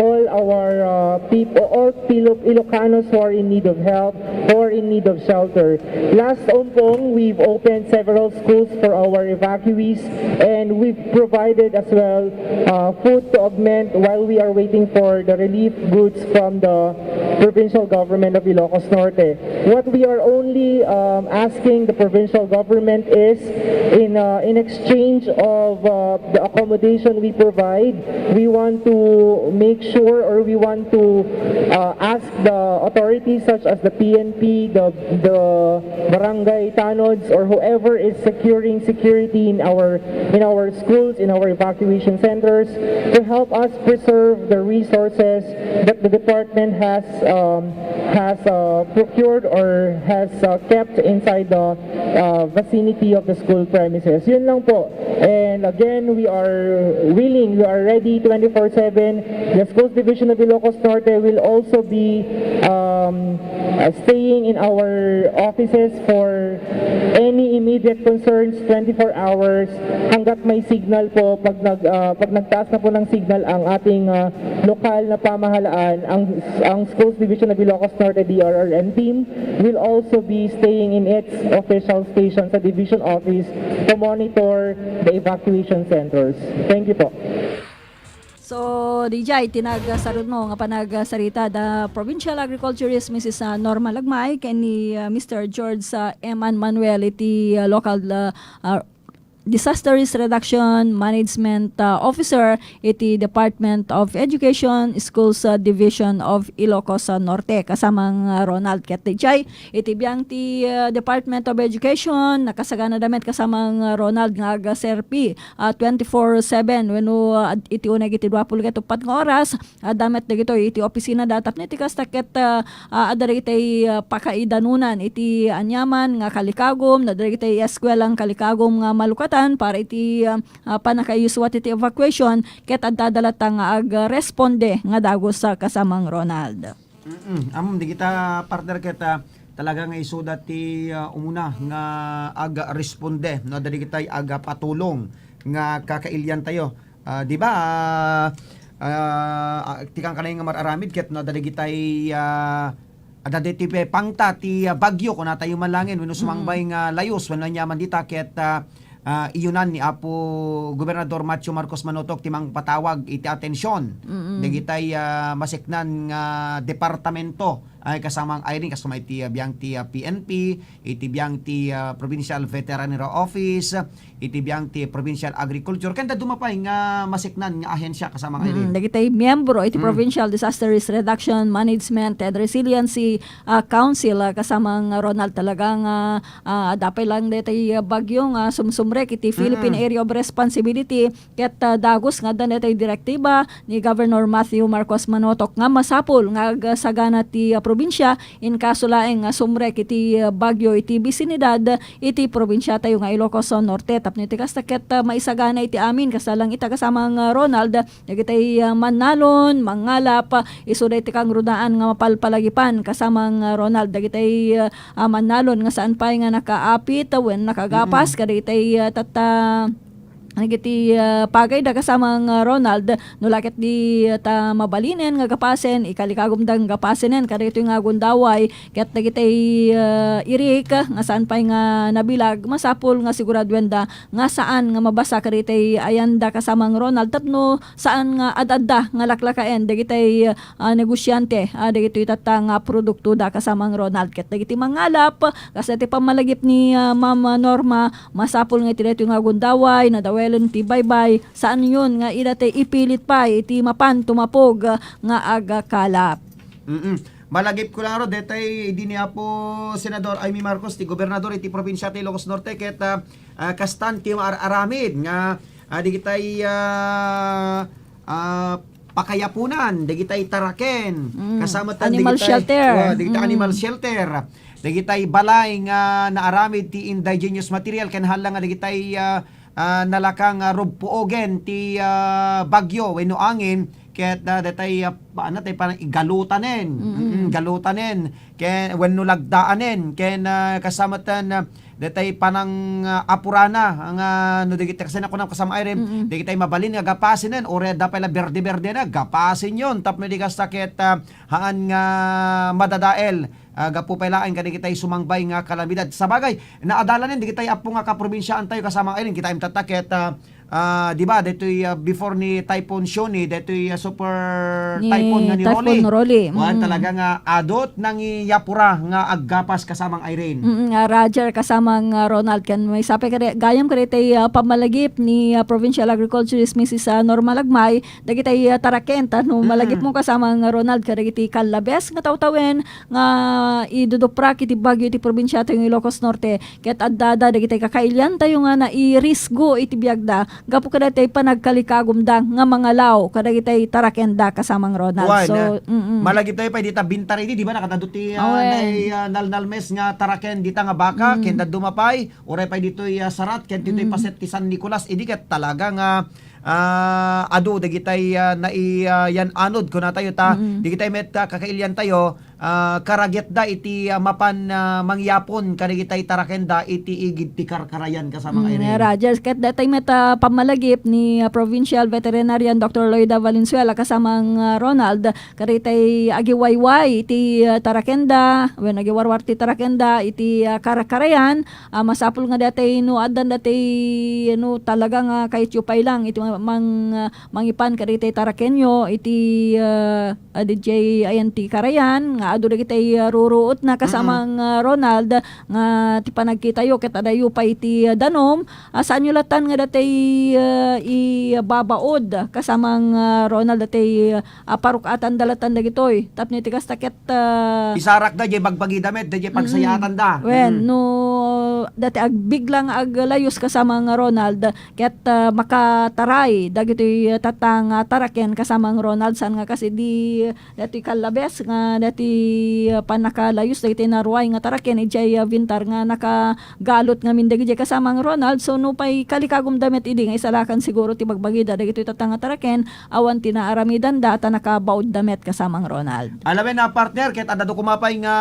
all our, uh, people, all Pilo-, Ilocanos who are in need of help, who are in need of shelter. Last Ompong, we've opened several schools for our evacuees, and we've provided as well, uh, food to augment while we are waiting for the relief goods from the provincial government of Ilocos Norte. What we are only, um, asking the provincial government is, in, uh, in exchange of, uh, the accommodation we provide, we want to make sure, or we want to, uh, ask the authorities such as the P N P, the, the barangay tanods, or whoever is securing security in our, in our schools, in our evacuation centers, to help us preserve the resources that the department has, um, has, uh, procured or has, uh, kept inside the, uh, vicinity of the school premises. Yun lang po. And again, we are willing, we are ready twenty-four seven. The Schools Division of Ilocos Norte will also be, um, uh, staying in our offices for any immediate concerns twenty-four hours. Hanggat may signal po, pag nag-, uh, pag nagtaas na po ng signal ang ating, uh, lokal na pamahalaan, ang, ang Schools Division of Ilocos Norte D R R M team will also be staying in its official station sa division office to monitor the evacuation centers. Thank you po. So, D J, ti nagsarudmo nga panagsarita da Provincial Agriculturist Missus, ah, Norma Lagmay ken ni, ah, Mister George, ah, Eman Manuel iti, ah, local, ah, ah, Disaster Risk Reduction Management, ah, Officer iti Department of Education, Schools, ah, Division of Ilocos, ah, Norte. Kasamang, ah, Ronald ket D J, iti biang ti, ah, Department of Education, nakasaganada met kasamang, ah, Ronald nga aga-serbi, ah, twenty-four seven wenno, ah, iti uneg iti dua puluh ket uppat nga oras, adda met dagitoy iti opisinada tapno iti kasta ket, ah, ah, adda dagitoy, ah, pakaidanunan iti aniaman nga kalikagum, adda dagitoy eskuelang kalikagum nga malukatan para iti, ah, ah, pannakaayuswa iti evacuation ket adda latta nga agresponde nga dagus, ah, kasamang Ronald. Mm-mm. Am, dagita partner ket, ah, talaga nga isuda ti, ah, umuna nga agresponde, no, dagitay agpatulong nga kakailiantayo. Ah, di ba, ah, ah, ah, ti kankanay nga mar-aramid ket no, dagitay, ah, adda ditoy pangta ti, ah, bagyo, kunatayo man laengen, wenno sumangbay nga layus, wenno aniaman dita ket, ah, ah, iyunan ni Apo Gobernador Matthew Marcos Manotok ti mangpatawag iti atension Mm-mm. dagitay, ah, maseknan nga departamento, ay, kasamang Irene, kas umay ti, ah, biang ti, ah, P N P, iti biang ti, ah, Provincial Veterinary Office, iti biang ti Provincial Agriculture, ken dadduma pay nga maseknan nga ahensya, kasamang Irene. Mm, dagitay miyembro iti Mm. Provincial Disaster Risk Reduction Management and Resiliency, ah, Council, ah, kasamang Ronald, talaga nga, ah, adda pay lang daytay, ah, bagyo nga sumsumrek iti Philippine Mm-mm. Area of Responsibility, ket, ah, dagus nga adda daytay direktiba ni Governor Matthew Marcos Manotok nga masapul nga agsagana ti, ah, probinsia in kaso laeng nga sumrek iti, ah, bagyo iti bisinidad iti probinsiatayo nga Ilocos Norte. Tapno iti kasta ket, ah, maisagana iti amin, kasta lang ita kasamang, ah, Ronald, dagitay, ah, mannalon, mangngalap, ah, isu daytoy kangrunaan nga mapalpalagipan kasamang, ah, Ronald, dagitay, ah, ah, mannalon nga saan pay nga nakaapit, ah, wen nakagapas Mm-mm. kadagitay, ah, tatta dagiti, ah, pagayda kasamang, ah, Ronald, no la ket di ta mabalinen nga gapasen, ikalikagumda nga gapasenen kadagitoy nga gundaway, ket dagitay, ah, irik nga saan pay nga nabilag, masapul nga siguraduenda nga saan nga mabasa kadagitay ayanda kasamang Ronald tapno saan nga ad-adda nga laklakaen dagitay, ah, negosiante, ah, dagitoy tatta nga produktoda kasamang Ronald. Ket dagiti mangalap, kas dagiti pammalagip ni, ah, Ma'am Norma, masapul nga iti daytoy nga gundaway, nadawelen ti baybay, saanyon nga ida tay ipilit pay iti mapan tumapog, ah, nga agkalap. Mm. Malagip ko lang, Rod, detay idi ni Apo Senador Imee Marcos, ti gobernador iti probinsia ti Ilocos Norte, ket, ah, ah, kastan ti maar-aramid nga, ah, digitay, ah, ah, pakayapunan, digitay taraken, Mm. kasama tan Animal digitay, shelter. ah, digitay Mm. animal shelter, digitay balay nga naaramid ti indigenous material, ken hala nga digitay, ah, ah, nalaka nga rubpuogen ti, ah, bagyo wenno angin, ket, ah, detay, ah, paano tay parang igalutanen. Mm-mm. Mm, galutanen. Ken wenno lagdaanen. Ken, ah, kasama tan, ah, detay panang, ah, apurana nga no dagiti kasano kunam kasama ay rin, Mm-mm. dagitay mabalin nga gapasinen, uray adda pay la berde-berde na, gapasenyon. Tapno di kasta ket, ah, haan nga madadael, ah, gapu pay laeng kadagitay sumangbay nga kalamidad. Sabagay, naadalanen dagitay appo nga kaprobinsiaan tayo kasama ay rin, kita imtatta ket, ah, ah, di ba, daytoy, ah, before ni Typhoon Shoni, daytoy, ah, super Ni typhoon nga ni Typhoon Rolly. Rolly. Wan Mm. talaga nga adut nangiyapura nga aggapas kasamang Irene. Mm, ah, Roger, kasamang, ah, Ronald, ken maysa pay kadi, gayam kadi tay, ah, pammalagip ni, ah, Provincial Agriculturist Missus, ah, Norma Lagmay, dagitay, ah, taraken, ta no Mm. malagip mo kasamang Ronald, kadagiti kallabes nga tawtawen, nga iduduprak iti bagyo iti probinsia tayo nga Ilocos Norte, ket addada dagitay kakailian tayo nga nairisgo iti biagda gapu kadagitay panagkalikagumda nga mangalaw kadagitay tarakenda kasamang Ronald. Wan, So, ah, mm-mm. malagip tayo pay dita bintar idi, di ba, nakadado ti, ah, Awen. nay, ah, nalnalmes nga taraken dita nga baka, Mm. ken daduma pay, uray pay ditoy, ah, sarat, ken ditoy Mm. paset ti San Nicolas, idi ket talaga nga, ah, adu dagitay, ah, nai, ah, yan anod, kuna tayo ta, Mm. dagitay met, ah, kakailian tayo, ah, karagetda iti, ah, mapan, ah, mangyapon kadagitay tarakenda iti igid ti karkarayan kasamang Mm, Irene. Roger, ket daytoy met, ah, pammalagip ni, ah, Provincial Veterinarian Doctor Loida Valenzuela kasamang, ah, Ronald, kadagitay agiwayway iti, ah, tarakenda, wen agiwarwar ti tarakenda iti, ah, karkarayan, ah, masapul nga daytoy no addan daytoy no talaga nga kayatyo pay lang iti ma-, mang-, ah, mangipan kadagitay tarakenyo iti, ah, ah, D J ayan ti karayan nga adu dagitay, ah, ruruotna kasamang, Mm-mm. ah, Ronald nga ti panagkitayo ket adayo pay iti, ah, danum, ah, saanyo latan nga daytoy, ah, ibabaod kasamang, ah, Ronald daytoy, ah, paruk-atan da latan dagitoy tapno iti kasta ket, ah, Isarakda jay bagbagida met, da jay Mm-mm. pagsayaatanda. Wen, Mm. no daytoy agbigla nga aglayus kasamang Ronald, ket, ah, makataray dagitoy tatta nga taraken kasamang Ronald, saan nga kas idi daytoy kallabes nga daytoy, ah, pannakalayus dagitoy naruay nga taraken idiay, ah, bintar nga nakagalot ngamin dagidiay kasamang Ronald. So, nupay kalikagumda met idi nga isalakan siguro ti bagbagida dagitoy tatta nga taraken, awan ti naaramidanda ta nakabaodda met kasamang Ronald. Alawen a partner, ket adda do kumapay nga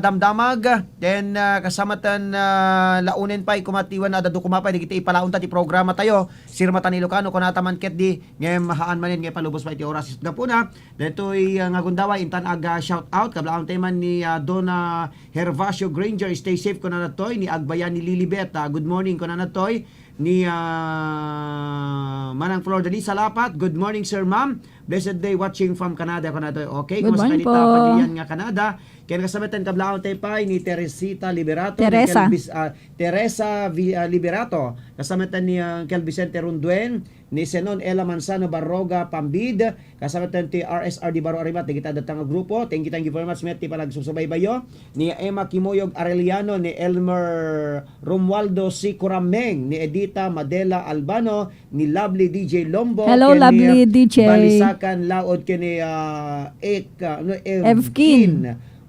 damdamag, then, ah, kasama tan, ah, launen pay kumatiwan adda do kumapay dagiti ipalaonta ti programa tayo. Sirmatan Ilocano, kunata man ketdi, ngem haan manen nga ipalubos pay ti oras. Gapuna, daytoy, ah, nga gundaway, intan aga shout out, kablaawantay man ni, ah, Donna Hervacio Granger, stay safe, kunana toy, ni Agbayan ni Lilibet, ah, good morning, kunana toy, ni, ah, Manang Flor Dali Salapat, good morning, sir, ma'am, blessed day, watching from Canada, kunana toy, okay, Good kumusta morning kanita, po. pagilian nga Canada, ken kasabatan kablaawantay pay ni Teresita Liberato, ni Teresa. Kelvis-, ah, Teresa Vi-, ah, Liberato, kasama tan ni, ah, Uncle Vicente Ronduen, ni Senon Ella Manzano Barroga Pambid, kasama tan ti R S R D Baro Arimat, dagita datang a grupo. Thank you, thank you very much, met ti panagsusubaybayo. Ni Emma Kimoyog Arellano, ni Elmer Romualdo C. Corameng, ni Edita Madela Albano, ni Lovely D J Lombo, Hello, ken ni, Lovely ah, D J. Balisakan Laod, ken ni, ah, Ek, ah, ano, Evkin. Evkin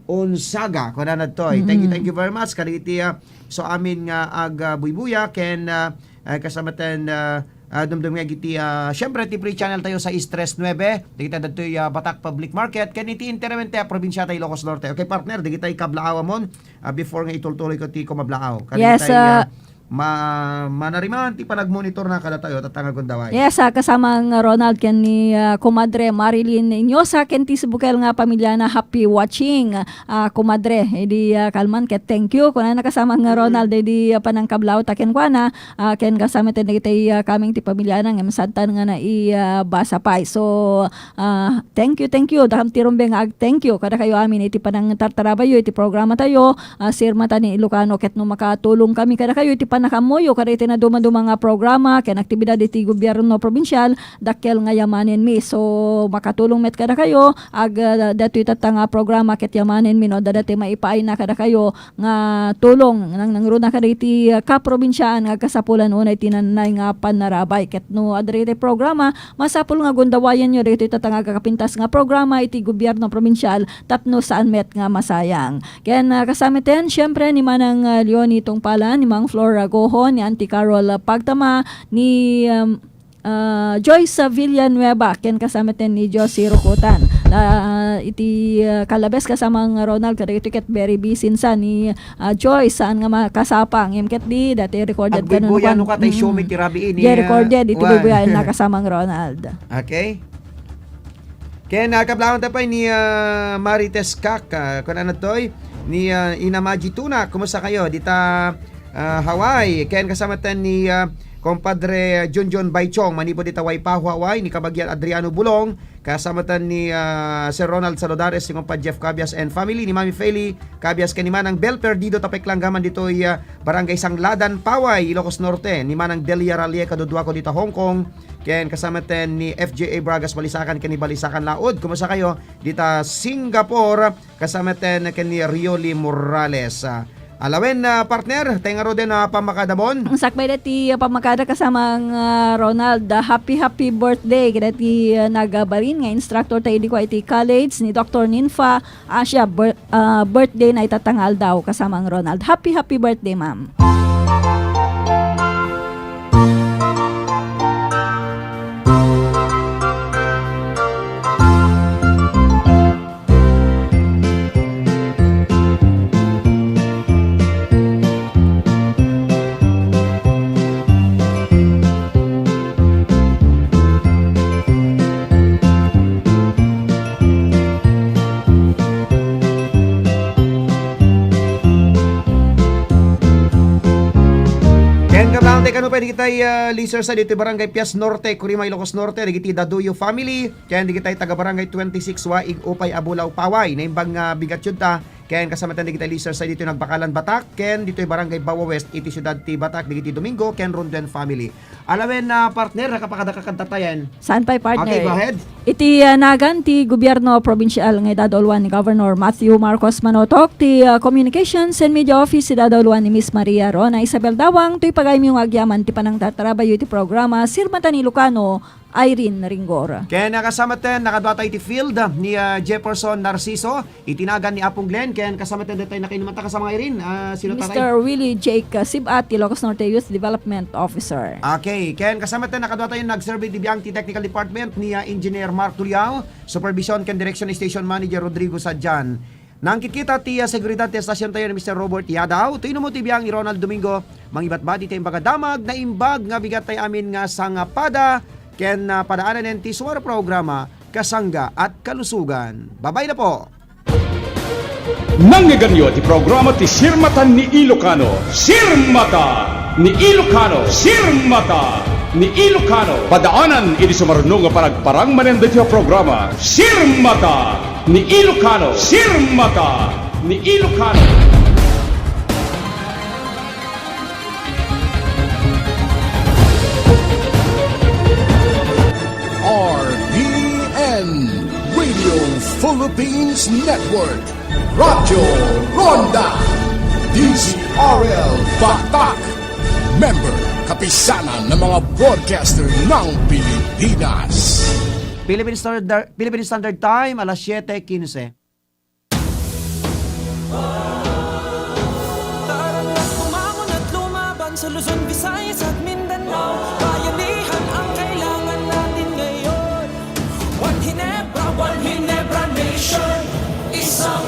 Unsaga, kunana toy. Thank you, Mm-mm. thank you very much. Kadagiti, ah, so amin nga ag, ah, buybuya, ken, ah, ah, kasama ten, ah, ah, dumdum nga iti, ah, syempre, ti free channel tayo sa Istres nuebe, dagita datoy, ah, Batak Public Market, ken iti interamente a probinsya tayo Ilocos Norte. Okay, partner, dagita ikablaawamon, ah, before nga itultuloy ko ti kumablaaw. Yes, Kadagita, ah, ah, Ma-, manariman ti panagmonitorna kadatayo, tatta nga gundaway. Yes, ah, kasamang Ronald ken ni, ah, Kumadre Marilyn Inyosa ken ti sibukel nga pamiliana, happy watching, ah, Kumadre. Idi, ah, kalman ket thank you. Kunana kasamang Mm. Ronald, idi, ah, panangkablawta kenkuana, ah, ken kasamiten dagiti, ah, kaming ti pamiliana ngem saantan nga nai-, ah, basa pay. So, ah, thank you, thank you. Dakam ti rumbeng nga ag-thank you kadakayo amin iti panangtartarabayyo iti programatayo. Ah, Sir Mata ni Ilocano, ket no makatulongkami kadakayo iti pannakaammoyo kadagiti nadumaduma nga programa ken aktibidad iti gobierno probinsial, dakkel nga yamanenmi. So, makatulong met kadakayo, ag-, ah, datoy tatta nga programa ket yamanenmi no adda datoy maipaayna kadakayo nga tulong, nangnangruna kadagiti, ah, kaprobinsiaan nga agkasapulan unay ti nannay nga pannarabay. Ket no adda dagiti programa, masapul nga gundawayenyo dagitoy tatta nga agkakapintas nga programa iti gobierno probinsial tapno saan met nga masayang. Ken, ah, kasamiten, siyempre, ni Manang, ah, Leonie Tungpalan, ni Mang Flor Ragoho, ni Auntie Carol, ah, Pagtama, ni, um, ah, Joyce, ah, Villanueva, ken kasamiten ni Josie Rukutan. Ah, iti, ah, kalabes kasamang Ronald, kadagitoy ket very busy sa ni, ah, Joyce, saan nga makasapa, ngem ket di, dati recorded Agbuybuyan kanunkuan. No ka, tay Mm. Siomay ti rabii ni, Di ah, recorded, iti Juan. Buybuyan na kasamang Ronald. Okay. Ken, ah, kablawanta pay ni, ah, Marites Kak, ah, kun ano toy, ni, ah, Ina Maji Tuna, kumusta kayo? Dita, ah, Hawaii. Ken kasamatan ni, ah, Compadre Junjun Baichong, manipud dita Waipahu, Hawaii, ni Kabagian Adriano Bulong, kasamatan ni, ah, Sir Ronald Saludares, ni Compadre Jeff Cabias and family, ni Mami Feli Cabias, ken ni Manang Bel Perdido, tapek lang gaman ditoy, ah, Barangay Sangladan, Paway, Ilocos Norte, ni Manang Delia Ralie, kaduduako dita Hong Kong, ken kasamatan ni F J A Bragas Balisakan ken ni Balisakan Laod. Kumusta kayo? Dita Singapore, kasamatan ken ni Rioli Morales. Ah, alawen, ah, partner, tay ngaruden a pammakadamon. Ang sakbay dati, ah, pammakada kasamang, ah, Ronald, ah, happy, happy birthday kadati, ah, nagabalin nga instructor ta idi ko iti college ni Doktor Ninfa Asia, bir-, ah, birthday na itatta nga aldaw, kasamang Ronald. Happy, happy birthday, ma'am. Ken kablawanta kano pay dagiti, ah, listeners ditoy Barangay Pias Norte, Curima, Ilocos Norte, dagiti Daduyo family, ken dagiti taga Barangay twenty-six Waig, Upay, Abulaw, Paway. Naimbag nga bigatyo ta, ken kasamatan dagiti listeners ditoy Nagbakalan, Batac, ken ditoy Barangay Bawa West iti siudad ti Batac, dagiti Domingo ken Ronduen family. Alawen a partner, nakapakadakakadta tayen. Saan pay, partner? Okay, go ahead. Iti, ah, nagan ti gobierno probinsial nga idadauluan ni Governor Matthew Marcos Manotok, ti, ah, Communications and Media Office idadauluan ni Miss Maria Rona Isabel Dawang, toy pagayamyo nga agyaman ti panangtartarabayyo iti programa Sirmata ni Ilocano, Irene Ringgor. Ken nakasamaten, nakadua tayo iti field ni, ah, Jefferson Narciso, iti nagan ni Apong Glenn, ken kasamaten ditoy nakainumanta kasama nga Irene, ah, sino tatay? Mister Willie Jake, ah, Sibat, ti Ilocos Norte Youth Development Officer. Okay, ken kasamaten, nakadua tayo nagserbi iti biang ti technical department ni, ah, Engineer Mark Tuliao, supervision ken direction ni Station Manager Rodrigo Sadjan. Nangkitkita ti, ah, seguridad ti estasion tayo ni Mister Robert Yadaw. Toy no mo ti biang ni Ronald Domingo, mangibatbati ti imbag a damag, naimbag nga bigat tayo amin nga sangapada, ken, ah, padaananen ti suar programa, Kasangga at Kalusugan. Babay na po! Nangyaganyo ti programa ti Sirmatan ni Ilocano. Sirmata ni Ilocano. Sirmata ni Ilocano. Padaanan iti sumaruno nga panagparang manen daytoy a programa. Sirmata ni Ilocano. Sirmata ni Ilocano. R P N, Radio Philippines Network, Radyo Ronda, D Z R L Batac, member, Kapisanan ng mga Broadcaster ng Pilipinas. Philippine Standard, Philippine Standard Time, alas siyete quince. Tara na't bumangon at lumaban sa Luzon, Visayas at Mindanao. Bayanihan ang kailangan natin ngayon. One Ginebra, One Ginebra Nation. Isang